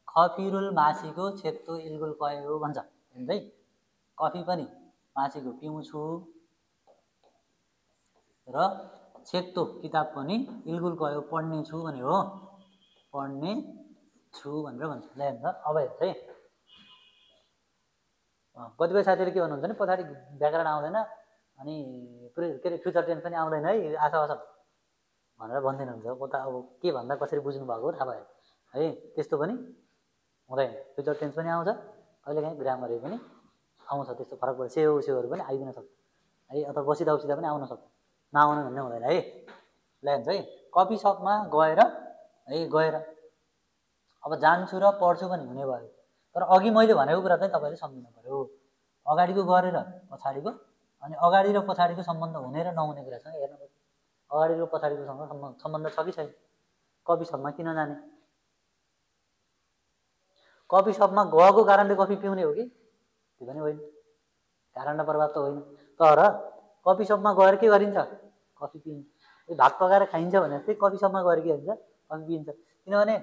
Speaker 1: खफिरुल मासीको छेत्तो इल्गुल कयो भन्छ। हेर्नु है कफी पनि मासीको पिउँछु र छेत्तो किताब पनि इल्गुल कयो पढ्ने छु भने हो पढ्ने छु भनेर भन्छ। ल हेर्नु त अब हेर्नु है कतिपय साथीहरूले के भन्नुहुन्छ भने पछाडि व्याकरण आउँदैन अनि के अरे फ्युचर टेन्स पनि आउँदैन है आशा भनेर भनिदिनुहुन्छ। म त अब के भन्दा कसरी बुझ्नु भएको थाहा भयो है। त्यस्तो पनि हुँदैन फ्युचर टेन्स पनि आउँछ कहिलेकाहीँ ग्रामरहरू पनि आउँछ त्यस्तो फरक पर्छ सेउहरू पनि आइदिन सक्छ है अथवा बसिदा उसिदा पनि आउन सक्छ नआउनु भन्ने हुँदैन है। ल हेर्नु है कफी सपमा गएर है गएर अब जान्छु र पढ्छु पनि हुने भयो तर अघि मैले भनेको कुरा चाहिँ तपाईँले सम्झिनु पर्यो अगाडिको गरेर पछाडिको अनि अगाडि र पछाडिको सम्बन्ध हुने र नहुने कुरासँग हेर्नु पर्यो। अगाडि र पछाडिकोसँग सम्बन्ध छ कि छैन। कफी सपमा किन जाने कफी सपमा गएको कारणले कफी पिउने हो कि त्यो पनि होइन कारण र प्रभाव त होइन। तर कफी सपमा गएर के गरिन्छ कफी पिइन्छ भात पकाएर खाइन्छ भने जस्तै कफी सपमा गएर के हुन्छ कफी पिइन्छ। किनभने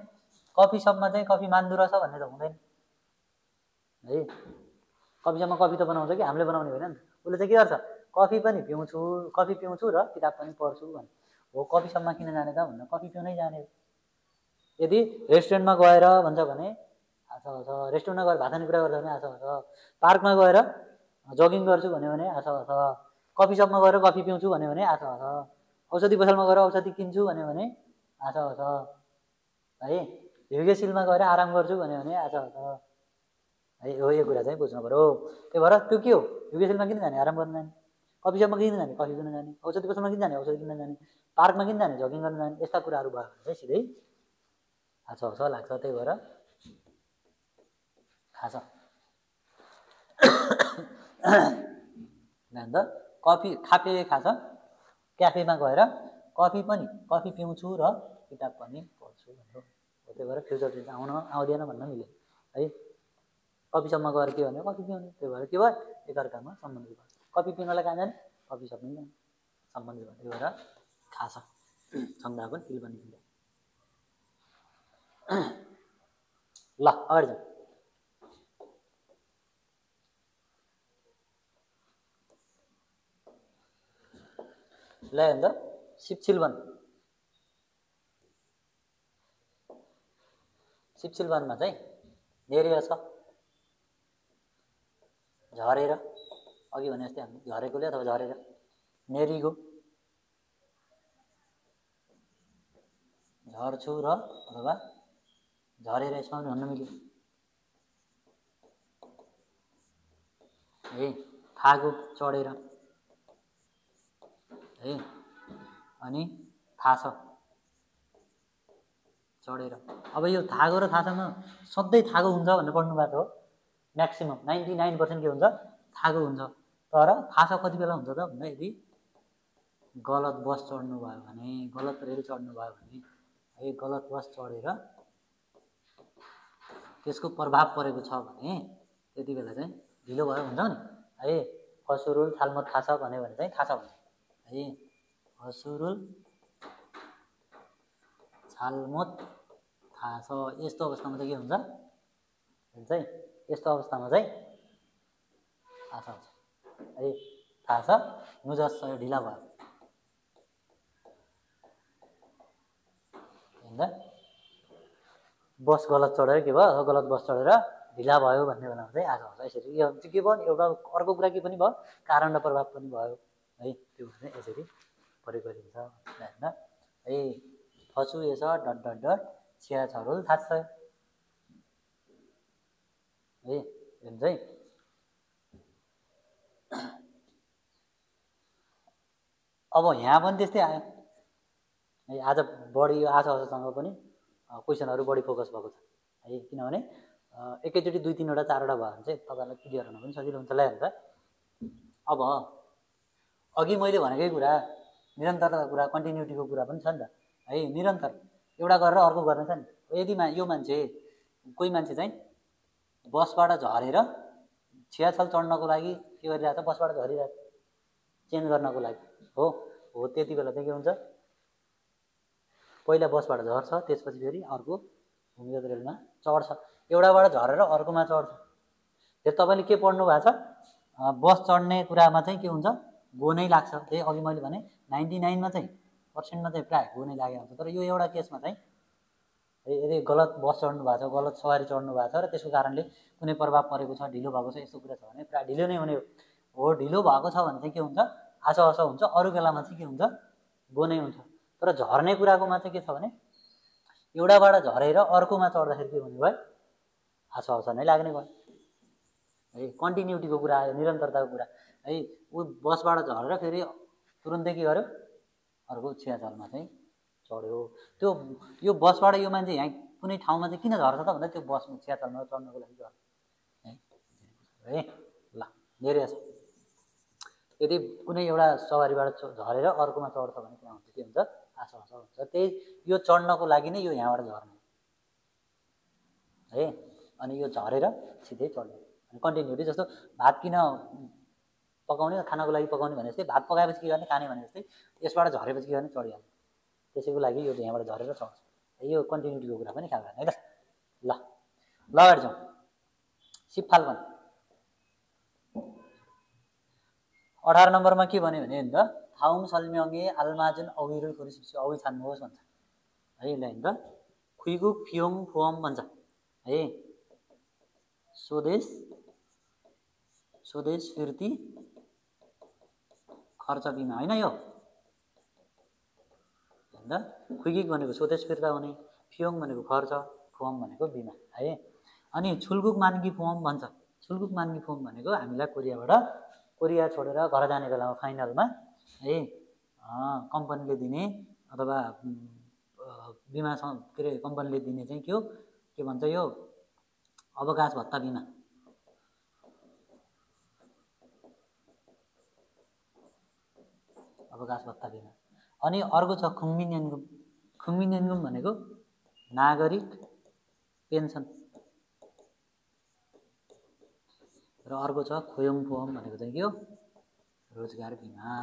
Speaker 1: कफी सपमा चाहिँ कफी मान्दु रहेछ भन्ने त हुँदैन है। कफी सपमा कफी त बनाउँछ कि हामीले बनाउने होइन नि उसले चाहिँ के गर्छ कफी पिउँछु र किताब पनि पढ्छु भने हो। कफी सपमा किन जाने त भन्दा कफी पिउनै जाने। यदि रेस्टुरेन्टमा गएर भन्छ भने आशा छ रेस्टुरेन्टमा गएर भात खाने कुरा गर्छ भने आशा छ पार्कमा गएर जगिङ गर्छु भन्यो भने आशा छ कफी सपमा गएर कफी पिउँछु भन्यो भने आशा छ औषधि पसलमा गएर औषधि किन्छु भन्यो भने आशा छ है। युगेशिलमा गएर आराम गर्छु भन्यो भने आशा छ है। हो यो कुरा चाहिँ बुझ्नु पर्यो। त्यही भएर त्यो के हो युगेशिलमा किन जाने आराम गर्न जाने कफी सपमा किन जाने कफी पिउन जाने औषधि पसलमा किन जाने औषधि किन्न जाने पार्कमा किन जाने जगिङ गर्न जाने यस्ता कुराहरू भयो भने चाहिँ सिधै थाहा छ लाग्छ। त्यही भएर थाहा छ अन्त कफी खाफे खाछ क्याफेमा गएर कफी पिउँछु र किताब पनि पढ्छु भन्यो। त्यही भएर फ्युचर टेन्स आउँदैन भन्न मिल्यो है। कफी सपमा गएर के भन्यो कफी पिउने त्यही भएर के भयो एकअर्कामा सम्बन्धित भयो। कफी पिउनलाई कहाँ जाने कफी सपमा जाने सम्बन्धित भयो। त्यही भएर थाहा छ संज्ञा पनि इल पनि मिल्यो। ल अगाडि जाउँ। ल हेर्नु त सिप्सिलवनमा चाहिँ नेरिया छ झरेर अघि भने जस्तै हामी झरेकोले अथवा झरेर नेरीको झर्छु र अथवा झरेर यसमा पनि भन्न मिल्यो है। थागो चढेर है अनि थाहा छ चढेर। अब यो थागो र थाहा छैमा सधैँ थागो हुन्छ भनेर पढ्नु भएको हो म्याक्सिमम 99% के हुन्छ थागो हुन्छ। तर थाहा छ कति बेला हुन्छ त भन्दा यदि गलत बस चढ्नु भयो भने गलत रेल चढ्नु भयो भने है गलत बस चढेर त्यसको प्रभाव परेको छ भने त्यति बेला चाहिँ ढिलो भयो हुन्छ नि है। फसुरुल थालमत थाहा छ भन्यो भने चाहिँ थाहा छ भन्छ है। फसुरुल छालमत थाहा छ यस्तो अवस्थामा चाहिँ के हुन्छ है यस्तो अवस्थामा चाहिँ थाहा छ है। थाहा छ नुजस ढिला भयो हैन बस गलत चढेर के भयो गलत बस चढेर ढिला भयो भन्ने बेलामा चाहिँ आज हुन्छ यसरी। यो चाहिँ के भयो एउटा अर्को कुरा के पनि भयो कारण र प्रभाव पनि भयो है। त्यो चाहिँ यसरी प्रयोग गरिन्छ हैन है। छुएछ डट डट डट छिया छरोल थाहा छ है हेर्नु चाहिँ अब यहाँ पनि त्यस्तै आयो है आज बढी यो आशसँग पनि क्वेसनहरू बढी फोकस भएको छ है किनभने एकैचोटि 2-3वटा 4वटा भयो भने चाहिँ तपाईँहरूलाई क्लियर हुन पनि सजिलो हुन्छ ल हेर्नु त अब अघि मैले भनेकै कुरा निरन्तरताको कुरा कन्टिन्युटीको कुरा पनि छ नि त है निरन्तर एउटा गरेर अर्को गर्ने छ नि यदि यो मान्छे कोही मान्छे चाहिँ बसबाट झरेर छियाछल चढ्नको लागि के गरिरहेछ बसबाट झरिरहेछ चेन्ज गर्नको लागि हो त्यति बेला चाहिँ के हुन्छ पहिला बसबाट झर्छ त्यसपछि फेरि अर्को भूमिगत रेलमा चढ्छ एउटाबाट झरेर अर्कोमा चढ्छ फेरि तपाईँले के पढ्नु भएको छ बस चढ्ने कुरामा चाहिँ के हुन्छ गो नै लाग्छ त्यही अघि मैले भने 99मा चाहिँ पर्सेन्टमा चाहिँ प्रायः गो नै लागेको हुन्छ तर यो एउटा केसमा चाहिँ यदि गलत बस चढ्नु भएको छ गलत सवारी चढ्नु भएको छ र त्यसको कारणले कुनै प्रभाव परेको छ ढिलो भएको छ यस्तो कुरा छ भने प्रायः ढिलो नै हुने हो ढिलो भएको छ भने चाहिँ के हुन्छ आछ हुन्छ अरू बेलामा चाहिँ के हुन्छ गो नै हुन्छ तर झर्ने कुराकोमा चाहिँ के छ भने एउटाबाट झरेर अर्कोमा चढ्दाखेरि के हुने भयो आछ नै लाग्ने भयो है कन्टिन्युटीको कुरा आयो निरन्तरताको कुरा है ऊ बसबाट झरेर फेरि तुरुन्तै के गर्यो अर्को छियाछलमा चाहिँ चढ्यो त्यो यो बसबाट यो मान्छे यहाँ कुनै ठाउँमा चाहिँ किन झर्छ त भन्दा त्यो बसमा छियाछलमा चढ्नको लागि झर्छ है ल धेरै छ यदि कुनै एउटा सवारीबाट झरेर अर्कोमा चढ्छ भने त्यहाँ हुन्छ के हुन्छ आशा हुन्छ त्यही यो चढ्नको लागि नै यो यहाँबाट झर्ने है अनि यो झरेर सिधै चढ्ने अनि कन्टिन्युटी जस्तो भात किन पकाउने खानाको लागि पकाउने भने जस्तै भात पकाएपछि के गर्ने खाने भने जस्तै यसबाट झरेपछि के गर्ने चढिहाल्ने त्यसैको लागि यो यहाँबाट झरेर चढ्छ यो कन्टिन्युटीको कुरा पनि ख्याल गर्ने है त ल अगाडि जाउँ सिपफाल्गुन 18 नम्बरमा के भन्यो भने त थाउम सल्म्यङे आल्माजुन अविरुल खुरिसिप्सी अवि छान्नुहोस् भन्छ है ल त खुइगुक फियोङ फोम भन्छ है स्वदेश फिर्ती खर्च बिमा होइन यो होइन खुइगिक भनेको स्वदेश फिर्ता हुने फियोङ भनेको खर्च फोम भनेको बिमा है अनि छुल्गुक मान्गी फोम भन्छ छुल्गुक मान्गी फोम भनेको हामीलाई कोरिया छोडेर घर जाने बेलामा फाइनलमा है कम्पनीले दिने अथवा बिमा के अरे कम्पनीले दिने चाहिँ के भन्छ यो अवकाश भत्ता बिमा अवकाश भत्ता बिमा अनि अर्को छ खुङमिन्याङ्गुम भनेको नागरिक पेन्सन र अर्को छ खोयोङ फोम भनेको चाहिँ के हो रोजगार बिमा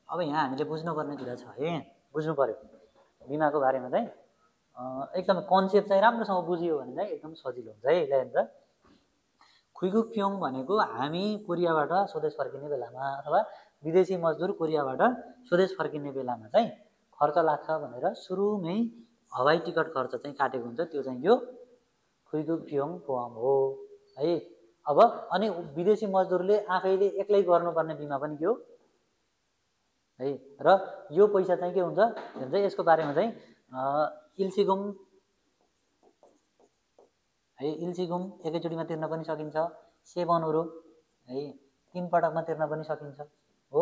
Speaker 1: अब यहाँ हामीले बुझ्नुपर्ने कुरा छ है बुझ्नु पर्यो बिमाको बारेमा चाहिँ एकदम कन्सेप्ट चाहिँ राम्रोसँग बुझियो भने चाहिँ एकदम सजिलो हुन्छ है ल खुइगुक फियोङ भनेको हामी कोरियाबाट स्वदेश फर्किने बेलामा अथवा विदेशी मजदुर कोरियाबाट स्वदेश फर्किने बेलामा चाहिँ खर्च लाग्छ भनेर सुरुमै हवाई टिकट खर्च चाहिँ काटेको हुन्छ त्यो चाहिँ यो खुइगुक फियोङ फोम हो है अब अनि विदेशी मजदुरले आफैले एक्लै गर्नुपर्ने बिमा पनि के हो है र यो पैसा चाहिँ के हुन्छ भन्छ यसको बारेमा चाहिँ इल्सिगुम है इल्सिगुम एकैचोटिमा तिर्न पनि सकिन्छ सेवनहरू है 3 पटकमा तिर्न पनि सकिन्छ हो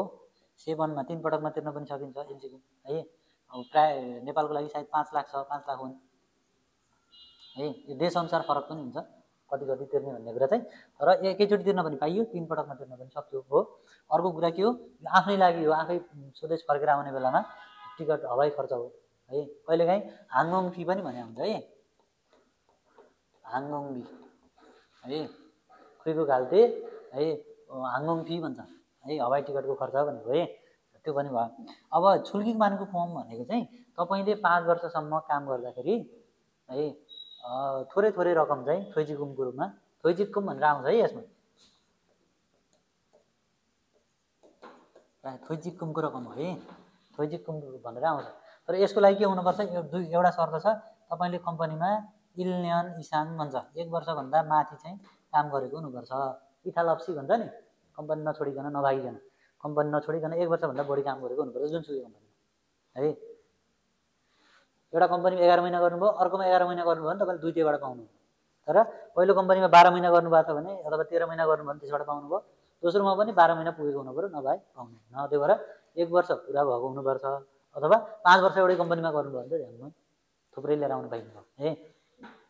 Speaker 1: सेवनमा 3 पटकमा तिर्न पनि सकिन्छ इल्सिगुम है अब प्राय नेपालको लागि सायद 5 लाख छ 5 लाख हुन् है यो देशअनुसार फरक पनि हुन्छ कति तिर्ने भन्ने कुरा चाहिँ र एकैचोटि तिर्न पनि पाइयो 3 पटकमा तिर्न पनि सक्यो हो अर्को कुरा के हो यो आफ्नै लागि हो आफै स्वदेश फर्केर आउने बेलामा टिकट हवाई खर्च हो है कहिलेकाहीँ हाङगङ फी पनि भने हुन्छ है हाङगङ फी है खुइको घाल्टे है हाङगङ फी भन्छ है हवाई टिकटको खर्च भनेको है त्यो पनि भयो अब छुल्किक मानको फर्म भनेको चाहिँ तपाईँले 5 वर्षसम्म काम गर्दाखेरि है थोरै रकम चाहिँ थोइजिकुमको रूपमा थोइजिकुम भनेर आउँछ है यसमा प्रायः थोइजिकुमको रकम हो है थोइजिकुम भनेर आउँछ तर यसको लागि के हुनुपर्छ एउटा शर्त छ तपाईँले कम्पनीमा इल्न्यान इसाङ भन्छ 1 वर्षभन्दा माथि चाहिँ काम गरेको हुनुपर्छ इथालप्सी भन्छ नि कम्पनी नछोडिकन नभागिकन कम्पनी नछोडिकन 1 वर्षभन्दा बढी काम गरेको हुनुपर्छ जुनसुकै कम्पनीमा है। एउटा कम्पनीमा 11 महिना गर्नुभयो, अर्कोमा 11 महिना गर्नुभयो भने तपाईँले दुईटैबाट पाउनु। तर पहिलो कम्पनीमा 12 महिना गर्नुभएको छ भने अथवा 13 महिना गर्नुभयो भने त्यसबाट पाउनुभयो, दोस्रोमा पनि 12 महिना पुगेको हुनु पऱ्यो, नभए पाउनु न। त्यही भएर 1 वर्ष पुरा भएको हुनुपर्छ, अथवा 5 वर्ष एउटै कम्पनीमा गर्नुभयो भने चाहिँ ध्यानमा थुप्रै लिएर आउनु पाइन्छ है।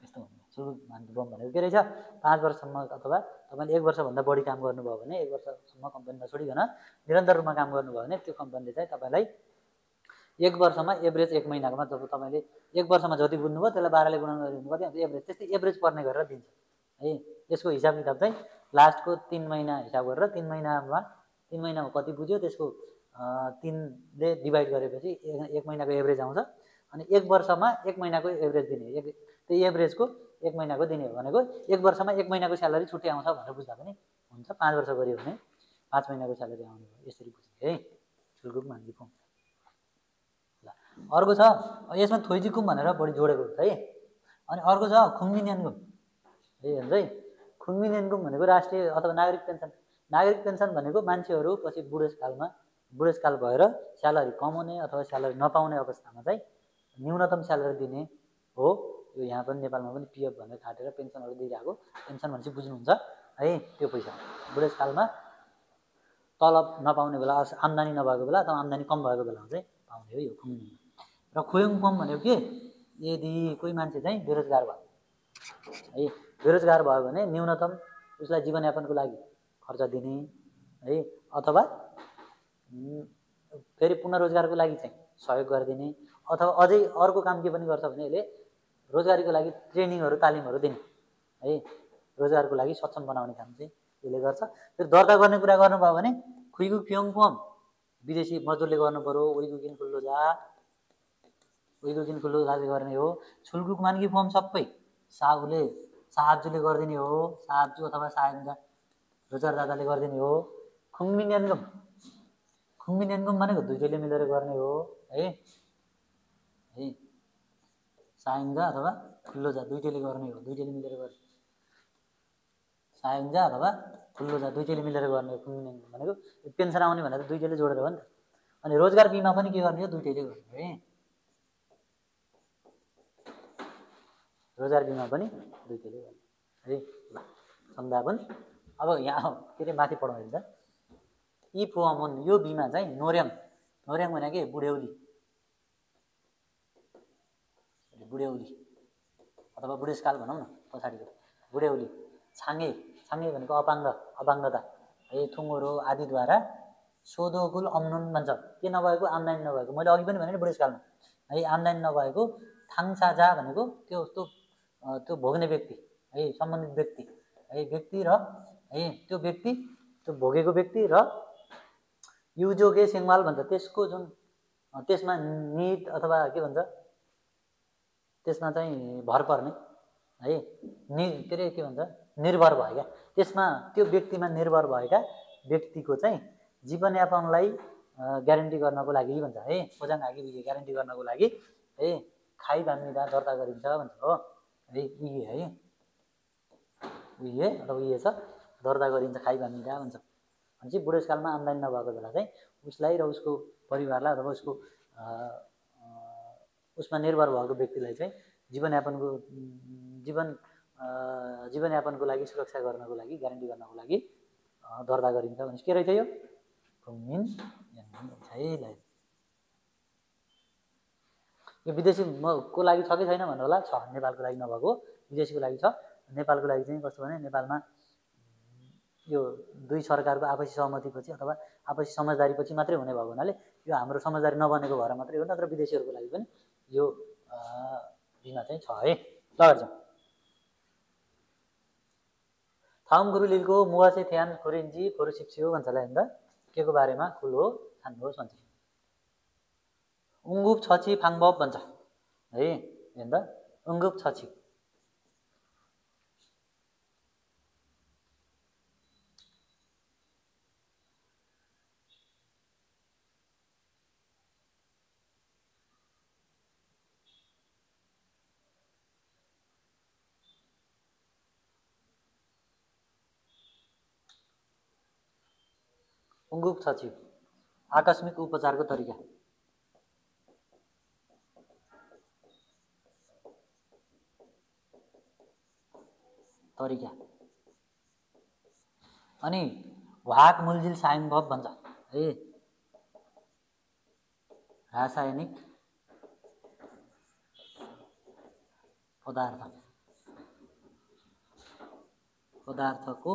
Speaker 1: यस्तो हुन्छ। सुरुक मान्ति बम भनेको के रहेछ, 5 वर्षसम्म अथवा तपाईँले 1 वर्षभन्दा बढी काम गर्नुभयो भने, 1 वर्षसम्म कम्पनीमा छोडिकन निरन्तर रूपमा काम गर्नुभयो भने त्यो कम्पनीले चाहिँ तपाईँलाई 1 वर्षमा एभरेज 1 महिनाकोमा जब तपाईँले 1 वर्षमा जति बुझ्नुभयो त्यसलाई 12 ले गुणन गरिदिनु कति हुन्छ एभरेज, त्यस्तै एभरेज पर्ने गरेर दिन्छ है। यसको हिसाब किताब चाहिँ लास्टको 3 महिना हिसाब गरेर 3 महिनामा कति बुझ्यो त्यसको 3 ले डिभाइड गरेपछि 1 महिनाको एभरेज आउँछ। अनि 1 वर्षमा 1 महिनाको एभरेज दिने, त्यही एभरेजको 1 महिनाको दिने हो भनेको 1 वर्षमा 1 महिनाको स्यालेरी छुट्टै आउँछ भनेर बुझ्दा पनि हुन्छ। 5 वर्ष गऱ्यो भने 5 महिनाको स्यालेरी आउने हो, यसरी बुझ्ने है। छुल्कुक मान्दी फर्म। अर्को छ यसमा थोइजिकुम भनेर बढी जोडेको हुन्छ है। अनि अर्को छ खुङमिन्यानगुम है हुन्छ है। खुङमिन्यानगुम भनेको राष्ट्रिय अथवा नागरिक पेन्सन। नागरिक पेन्सन भनेको मान्छेहरू पछि बुढेसकाल भएर स्यालेरी कमाउने अथवा स्यालेरी नपाउने अवस्थामा चाहिँ न्यूनतम स्यालेरी दिने हो। यो यहाँ पनि नेपालमा पनि पिएफ भनेर काटेर पेन्सनहरू दिइरहेको, पेन्सन भनेपछि बुझ्नुहुन्छ है। त्यो पैसा बुढेसकालमा तलब नपाउने बेला, आम्दानी नभएको बेला अथवा आम्दानी कम भएको बेलामा चाहिँ पाउने हो यो खुङमिन्यान। र खोयोङपम भनेको के, यदि कोही मान्छे चाहिँ बेरोजगार भयो है, बेरोजगार भयो भने न्यूनतम उसलाई जीवनयापनको लागि खर्च दिने है, अथवा फेरि पुनः रोजगारको लागि चाहिँ सहयोग गरिदिने, अथवा अझै अर्को काम के पनि गर्छ भने यसले रोजगारीको लागि ट्रेनिङहरू तालिमहरू दिने है। रोजगारको लागि सक्षम बनाउने काम चाहिँ यसले गर्छ। फेरि दर्ता गर्ने कुरा गर्नुभयो भने खुइगु क्योङपम विदेशी मजदुरले गर्नु पर्यो, उइगुकिन खुल्लो जाले गर्ने हो। छुल्कुक मान्गी फर्म सबै साहबजुले गरिदिने हो, साहबजु अथवा साहबजा रोजगारदाताले गरिदिने हो। खुङमिन्यानगम भनेको दुईटैले मिलेर गर्ने हो है। साइङ्जा अथवा खुल्लोजा दुईटैले गर्ने हो, दुईटैले मिलेर गर्ने। साइङ्जा अथवा खुल्लोजा दुईटैले मिलेर गर्ने हो खुङमिन्यानगम भनेको। पेन्सन आउने भनेर दुईटैले जोडेर हो नि त। अनि रोजगार बिमा पनि के गर्ने हो, दुईटैले गर्ने है। रोजगार बिमा पनि दुईटैले गर्ने है। सन्दापन अब यहाँ के अरे माथि पढौँ त। यी फोमन यो बिमा चाहिँ नोर्याङ भनेको के, बुढ्यौली अथवा बुढेसकाल भनौँ न पछाडिको बुढ्यौली। छाङ्गे भनेको अपाङ्गता है। थुङ्गोरो आदिद्वारा सोधोकुल अम्नुन भन्छ, के नभएको, आम्दानी नभएको। मैले अघि पनि भने नि बुढेसकालमा है, आम्दानी नभएको। थाङसाजा भनेको त्यो भोग्ने व्यक्ति है, सम्बन्धित व्यक्ति है, व्यक्ति र है त्यो व्यक्ति, त्यो भोगेको व्यक्ति र युजोगे सेङमाल भन्छ त्यसको जुन त्यसमा निड अथवा के भन्छ त्यसमा चाहिँ भर पर्ने है, के अरे के भन्छ निर्भर भएका, त्यसमा त्यो व्यक्तिमा निर्भर भएका व्यक्तिको चाहिँ जीवनयापनलाई ग्यारेन्टी गर्नको लागि भन्छ है। खोजाङ आगे ग्यारेन्टी गर्नको लागि है खाइ बामिदा दर्ता गरिन्छ भन्छ हो है। उही छ दर्ता गरिन्छ खाइ बामिदा भन्छ। भनेपछि बुढेसकालमा आम्दानी नभएको बेला चाहिँ उसलाई र उसको परिवारलाई अथवा उसको उसमा निर्भर भएको व्यक्तिलाई चाहिँ जीवनयापनको लागि सुरक्षा गर्नको लागि, ग्यारेन्टी गर्नको लागि दर्ता गरिन्छ भने के रहेछ यो खुङमिन्यानगम। यो विदेशी को लागि छ कि छैन भन्नु होला, छ। नेपालको लागि नभएको, विदेशीको लागि छ। नेपालको लागि चाहिँ कस्तो भने नेपालमा यो दुई सरकारको आपसी सहमतिपछि अथवा आपसी समझदारीपछि मात्रै हुने भएको हुनाले यो हाम्रो समझदारी नबनेको भएर मात्रै हो, नत्र विदेशीहरूको लागि पनि यो बिमा चाहिँ छ है। ल हेर्छौँ। थाउम गुरुलिलको मुवासे थ्यान खोरेन्जी फोरो सिप्सियो भन्छलाई होइन के को बारेमा खुलो छान्नुहोस् भन्छ। उङ्गुप छची फाङबप भन्छ है हेर्दा उङ्गुप छची। उङ्गुप छची आकस्मिक उपचारको तरिका। तरिका। अनि वाहक मूलजिल सायम्भव भन्छ है, रासायनिक पदार्थको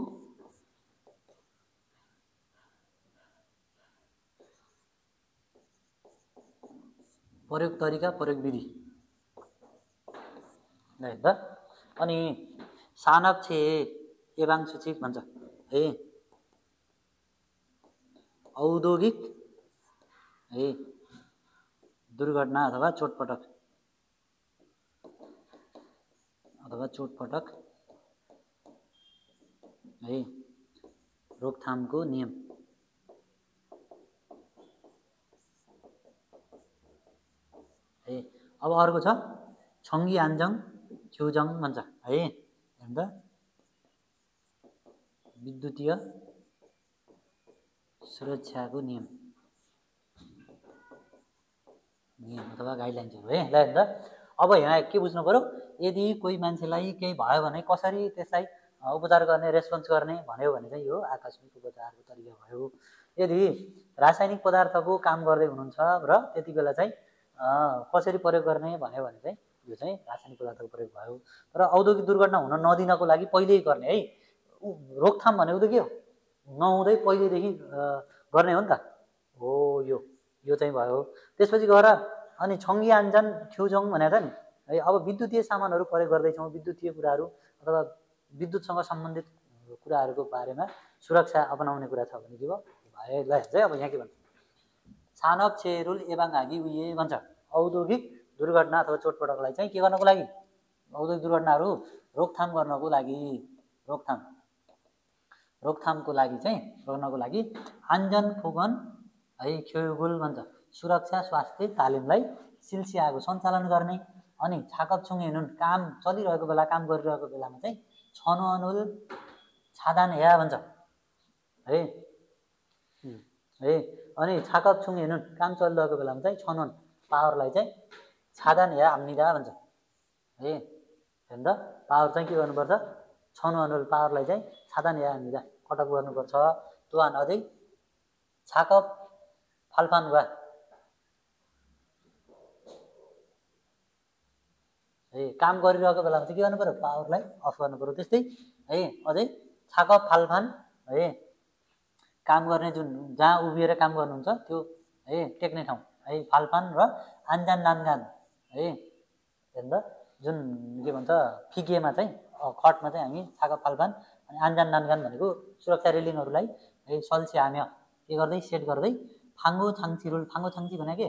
Speaker 1: प्रयोग तरिका, प्रयोग विधि है त। अनि सानक छे एवाङ सूचित भन्छ है, औद्योगिक है दुर्घटना अथवा चोटपटक है रोकथामको नियम। है अब अर्को छ छङ्गी आन्जङ ख्युजङ भन्छ है, अन्त विद्युतीय सुरक्षाको नियम अथवा गाइडलाइन्सहरू है। ल अन्त अब यहाँ के बुझ्नु पर्यो, यदि कोही मान्छेलाई केही भयो भने कसरी त्यसलाई उपचार गर्ने, रेस्पोन्स गर्ने भन्यो भने चाहिँ यो आकस्मिक उपचारको तरिका भयो। यदि रासायनिक पदार्थको काम गर्दै हुनुहुन्छ र त्यति बेला चाहिँ कसरी प्रयोग गर्ने भन्यो भने चाहिँ यो चाहिँ रासायनिक पदार्थको प्रयोग भयो। र औद्योगिक दुर्घटना हुन नदिनको लागि पहिल्यै गर्ने है, रोकथाम भनेको त के हो, नहुँदै पहिल्यैदेखि गर्ने हो नि त, हो यो चाहिँ भयो। त्यसपछि गएर अनि छङ्गी आन्जन ख्युजङ भनेर नि है, अब विद्युतीय सामानहरू प्रयोग गर्दैछौँ, विद्युतीय कुराहरू अथवा विद्युतसँग सम्बन्धित कुराहरूको बारेमा सुरक्षा अपनाउने कुरा छ भने के भयो ल चाहिँ। अब यहाँ के भन्छ, सानक छेरुल एबाङ हागी उये भन्छ औद्योगिक दुर्घटना अथवा चोटपटकलाई चाहिँ के गर्नको लागि, औद्योगिक दुर्घटनाहरू रोकथाम गर्नको लागि, रोकथामको लागि आन्जन फोगन है ख्युगुल भन्छ सुरक्षा स्वास्थ्य तालिमलाई सिलसिलाको सञ्चालन गर्ने। अनि छाकप छुङ हेनुन काम चलिरहेको बेला, काम गरिरहेको बेलामा चाहिँ छनअनुल छादान हेया भन्छ है, अनि छाकप छुङ हेनुन काम चलिरहेको बेलामा चाहिँ छनन पावरलाई चाहिँ छादान हेया हाम्निदा भन्छ है। हेर्नु त पावर चाहिँ के गर्नुपर्छ, छनअनुल पावरलाई चाहिँ छादान हेया हाम्निदा कटक गर्नुपर्छ। तुवान अझै छाकप फाल्फान वा है काम गरिरहेको बेलामा चाहिँ के गर्नु पर्यो, पावरलाई अफ गर्नु पर्यो। त्यस्तै है अझै छाकप फाल्फान है काम गर्ने जुन जहाँ उभिएर काम गर्नुहुन्छ त्यो है टेक्ने ठाउँ है फाल्फान र आन्जान नान्गान है। हेर्नु जुन के भन्छ फिकेमा चाहिँ खटमा चाहिँ हामी छाकप फाल्फान अनि आन्जान नान्गान भनेको सुरक्षा रेलिङहरूलाई है सल्सी हाम्य के गर्दै सेट गर्दै फाङ्गो छाङ्ची रुल, फाङ्गो छाङ्ची भनेको के,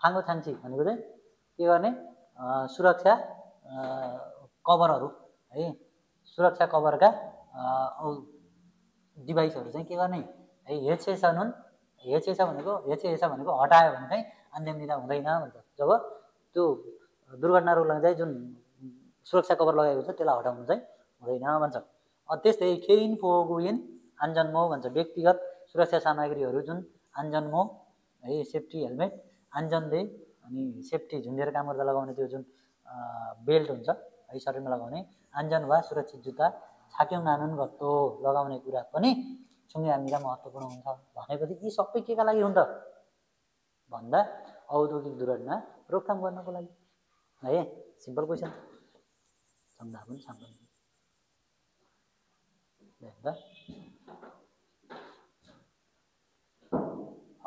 Speaker 1: फाङ्गो छाङ्ची भनेको चाहिँ के गर्ने सुरक्षा कभरहरू है, सुरक्षा कभरका डिभाइसहरू चाहिँ के गर्ने है हेछेसा नुन, हेछेसा भनेको हटायो भने चाहिँ अन्यमिता हुँदैन भन्छ। जब त्यो दुर्घटना रोक्न चाहिँ जुन सुरक्षा कभर लगाएको छ त्यसलाई हटाउनु चाहिँ हुँदैन भन्छ। त्यस्तै खेइन फोगुइन आन्जन्मो भन्छ व्यक्तिगत सुरक्षा सामग्रीहरू जुन आन्जन्मो है सेफ्टी हेलमेट, आन्जनले अनि सेफ्टी झुन्डेर काम गर्दा लगाउने त्यो जुन बेल्ट हुन्छ है शरीरमा लगाउने, आन्जन वा सुरक्षित जुत्ता, छाक्यौँ नानुन गत्तो लगाउने कुरा पनि छुङ्गे हामीलाई महत्त्वपूर्ण हुन्छ। भनेपछि यी सबै केका लागि हुन्छ भन्दा औद्योगिक दुर्घटना रोकथाम गर्नको लागि है। सिम्पल क्वेसन, सम्झा पनि सम्झनु ल।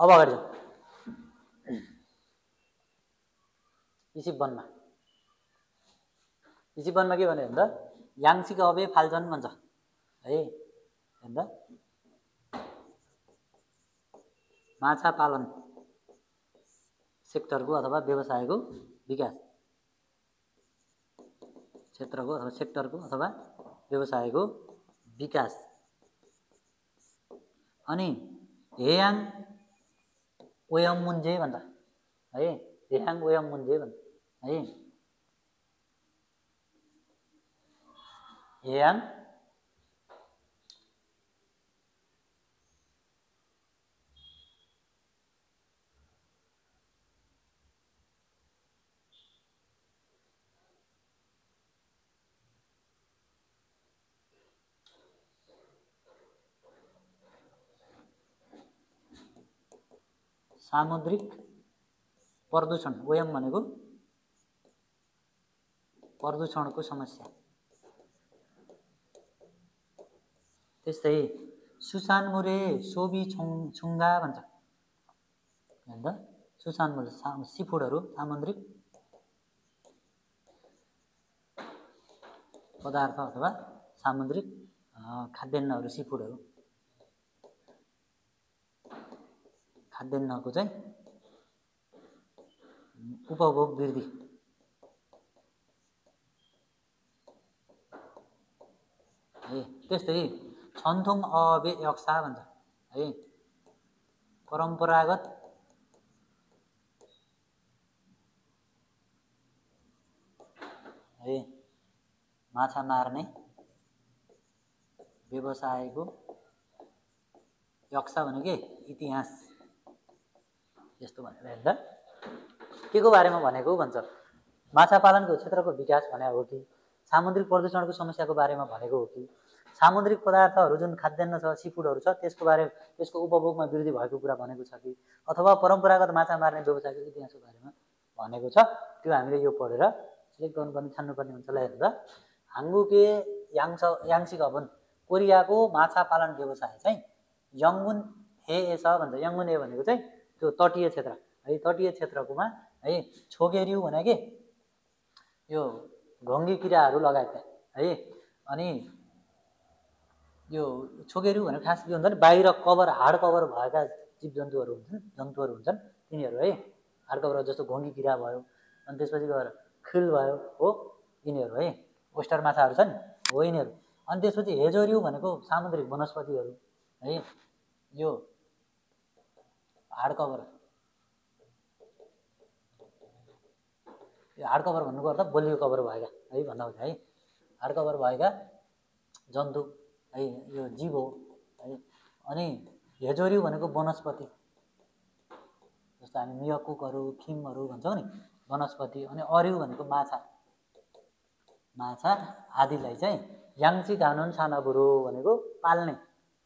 Speaker 1: अब अगाडि जाउँ इसिप वनमा के भन्यो भन्दा याङसीको अबे फाल्छन् भन्छ है। अन्त माछा पालन सेक्टरको अथवा व्यवसायको विकास क्षेत्रको अथवा सेक्टरको अथवा व्यवसायको विकास। अनि हेयाङ ओयम मुन्जे भन्छ है, हेयाङ ओयम मुन्जे भन्छ है, हेयाङ सामुद्रिक प्रदूषण, ओएम भनेको प्रदूषणको समस्या। त्यस्तै सुसानमुरे सोबी छुङ्गा भन्छ हैन त। सुसानमुरे सीफुडहरू, सामुद्रिक पदार्थ अथवा सामुद्रिक खाद्यान्नहरू, सीफुडहरू, खाद्यान्नको चाहिँ उपभोग वृद्धि। है त्यस्तै छन्थुङ अबे यक्सा भन्छ है। परम्परागत है माछा मार्ने व्यवसायको यक्सा भनेको इतिहास यस्तो भनेर हैन त। के को बारेमा भनेको भन्छ, माछा पालनको क्षेत्रको विकास भनेको हो कि सामुद्रिक प्रदूषणको समस्याको बारेमा भनेको हो कि सामुद्रिक पदार्थहरू जुन खाद्यान्न छ, सीफुडहरू छ, त्यसको उपभोगमा वृद्धि भएको कुरा भनेको छ कि अथवा परम्परागत माछा मार्ने व्यवसायको इतिहासको बारेमा भनेको छ। त्यो हामीले यो पढेर सिलेक्ट गर्नुपर्ने, छान्नुपर्ने हुन्छ ल। हेर्नु त, हाङ्गुके याङ्सी गबन कोरियाको माछा पालन व्यवसाय चाहिँ यङ्गुन हे छ भन्छ। यङ्गुन हे भनेको चाहिँ त्यो तटीय क्षेत्र है। तटीय क्षेत्रकोमा है छोगेर्यु भनेको यो घोङ्गी किराहरू लगायतका है। अनि यो छोगेर्यु भनेको खास के हुन्छ भने बाहिर कभर, हार्ड कभर भएका जीवजन्तुहरू हुन्छन् तिनीहरू है। हार्ड कभर जस्तो घोङ्गी किरा भयो, अनि त्यसपछि गएर खिल भयो हो, यिनीहरू है। ओस्टर माछाहरू छन् हो यिनीहरू। अनि त्यसपछि हेजोर्यु भनेको सामुद्रिक वनस्पतिहरू है। यो हार्ड कभर, यो हार्ड कभर भन्नुको अर्थ बलियो कभर भएका है भन्दा हुन्छ है। हार्ड कभर भएका जन्तु है, यो जीव हो है। अनि हेजोर्यु भनेको वनस्पति, जस्तो हामी मियाकुकहरू, खिमहरू भन्छौँ नि, वनस्पति। अनि अर्यु भनेको माछा आदिलाई चाहिँ याङ्सी धानुन सानाबुरो भनेको पाल्ने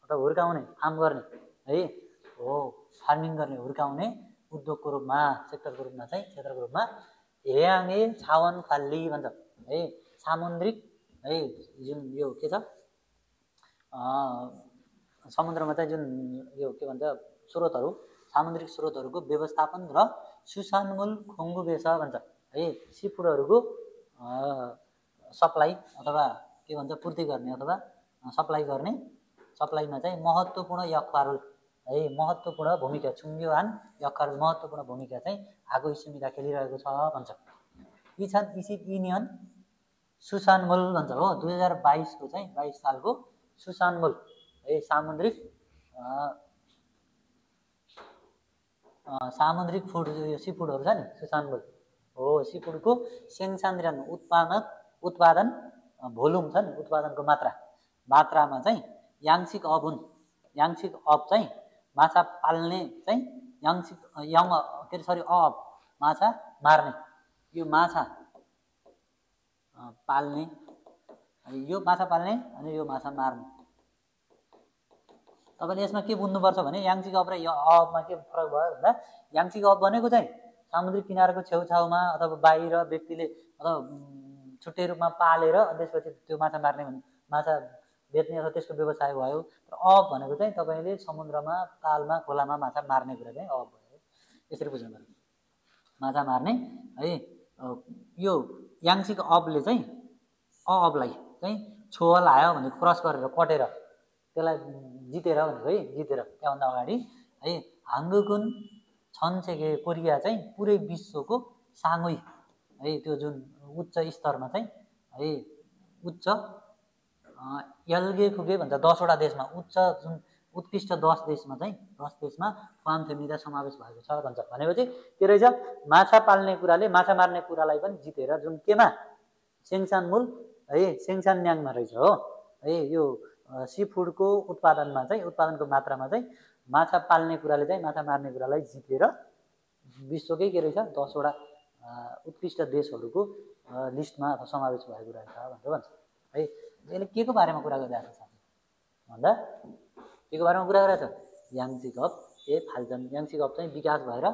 Speaker 1: अथवा हुर्काउने, फार्म गर्ने है हो। फार्मिङ गर्ने, हुर्काउने उद्योगको रूपमा, सेक्टरको रूपमा चाहिँ, क्षेत्रको रूपमा हेयाङे छावन फाल्ली भन्छ है। सामुद्रिक है जुन यो के छ समुद्रमा चाहिँ जुन यो के भन्छ स्रोतहरू, सामुद्रिक स्रोतहरूको व्यवस्थापन र सुसानमुल खुङ्गुबेस भन्छ है। सीफुडहरूको सप्लाई अथवा के भन्छ पूर्ति गर्ने अथवा सप्लाईमा चाहिँ महत्त्वपूर्ण यक्वारुल है, महत्त्वपूर्ण भूमिका, छुङ्ग्योहान यक्वारुल महत्त्वपूर्ण भूमिका चाहिँ आगो इसिमिदा खेलिरहेको छ भन्छ। इसिप युनियन सुसानमुल भन्छ हो। 2022 को चाहिँ 22 सालको सुसानमुल है सामुद्रिक फुड, यो सीफुडहरू छ नि सुसानमुल हो। सीफुडको सेङसान्द्रियन उत्पादन भोल्युम छ नि, उत्पादनको मात्रामा चाहिँ याङ्सिक अब चाहिँ माछा पाल्ने चाहिँ माछा मार्ने, यो माछा पाल्ने, अनि यो माछा मार्ने। तपाईँले यसमा के बुझ्नुपर्छ भने याङ्सिक अब र अबमा के फरक भयो भन्दा याङ्सिक अब भनेको चाहिँ समुद्री किनारको छेउछाउमा अथवा बाहिर व्यक्तिले अथवा छुट्टै रूपमा पालेर त्यसपछि त्यो माछा मार्ने, माछा बेच्ने अथवा त्यसको व्यवसाय भयो। र अब भनेको चाहिँ तपाईँले समुद्रमा, तालमा, खोलामा माछा मार्ने कुरा चाहिँ अब भयो। यसरी बुझ्नु पर्यो, माछा मार्ने है। यो याङ्सिक अबले चाहिँ अबलाई चाहिँ छोवा लायो भने क्रस गरेर कटेर त्यसलाई जितेर भनेको है, जितेर त्योभन्दा अगाडि है हाङ्गुकुन छन्सेके कोरिया चाहिँ पुरै विश्वको साङ्गुई है, त्यो जुन उच्च स्तरमा चाहिँ है, उच्च यल्गे खुगे भन्छ 10वटा देशमा, उच्च जुन उत्कृष्ट 10 देशमा चाहिँ 10 देशमा फार्म फेमिदा समावेश भएको छ भन्छ। भनेपछि के रहेछ, माछा पाल्ने कुराले माछा मार्ने कुरालाई पनि जितेर जुन केमा सेङसानमुल है, सेङसानन्याङमा रहेछ हो है। यो सीफुडको उत्पादनमा चाहिँ, उत्पादनको मात्रामा चाहिँ माछा पाल्ने कुराले चाहिँ माछा मार्ने कुरालाई जितेर विश्वकै के रहेछ 10वटा उत्कृष्ट देशहरूको लिस्टमा अथवा समावेश भएको रहेछ भनेर भन्छ है। यसले के को बारेमा कुरा गरिरहेको छ भन्दा के को बारेमा कुरा गरिरहेको छ, याङ्सिक अब ए फाल्छन् याङ्सी गप चाहिँ विकास भएर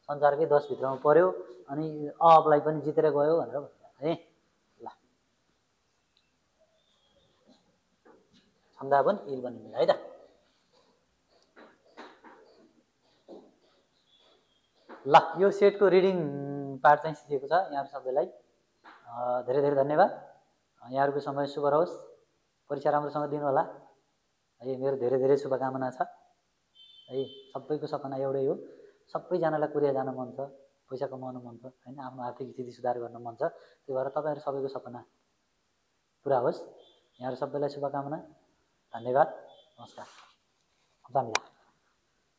Speaker 1: संसारकै 10 भित्रमा पर्यो अनि अबलाई पनि जितेर गयो भनेर भन्छ है। ल छन्दापन इल बनिन्छ है त। ल यो सेटको रिडिङ पार्ट चाहिँ सिकेको छ यहाँहरू सबैलाई धेरै धेरै धन्यवाद। यहाँहरूको समय शुभ रहोस्, परीक्षा राम्रोसँग दिनु होला है। मेरो धेरै धेरै शुभकामना छ है। सबैको सपना एउटै हो, सबैजनालाई कोरिया जान मन छ, पैसा कमाउन मन छ हैन, आफ्नो आर्थिक स्थिति सुधार गर्न मन छ। त्यही भएर तपाईँहरू सबैको सपना पुरा होस्। यहाँहरू सबैलाई शुभकामना, धन्यवाद, नमस्कार, जामिला।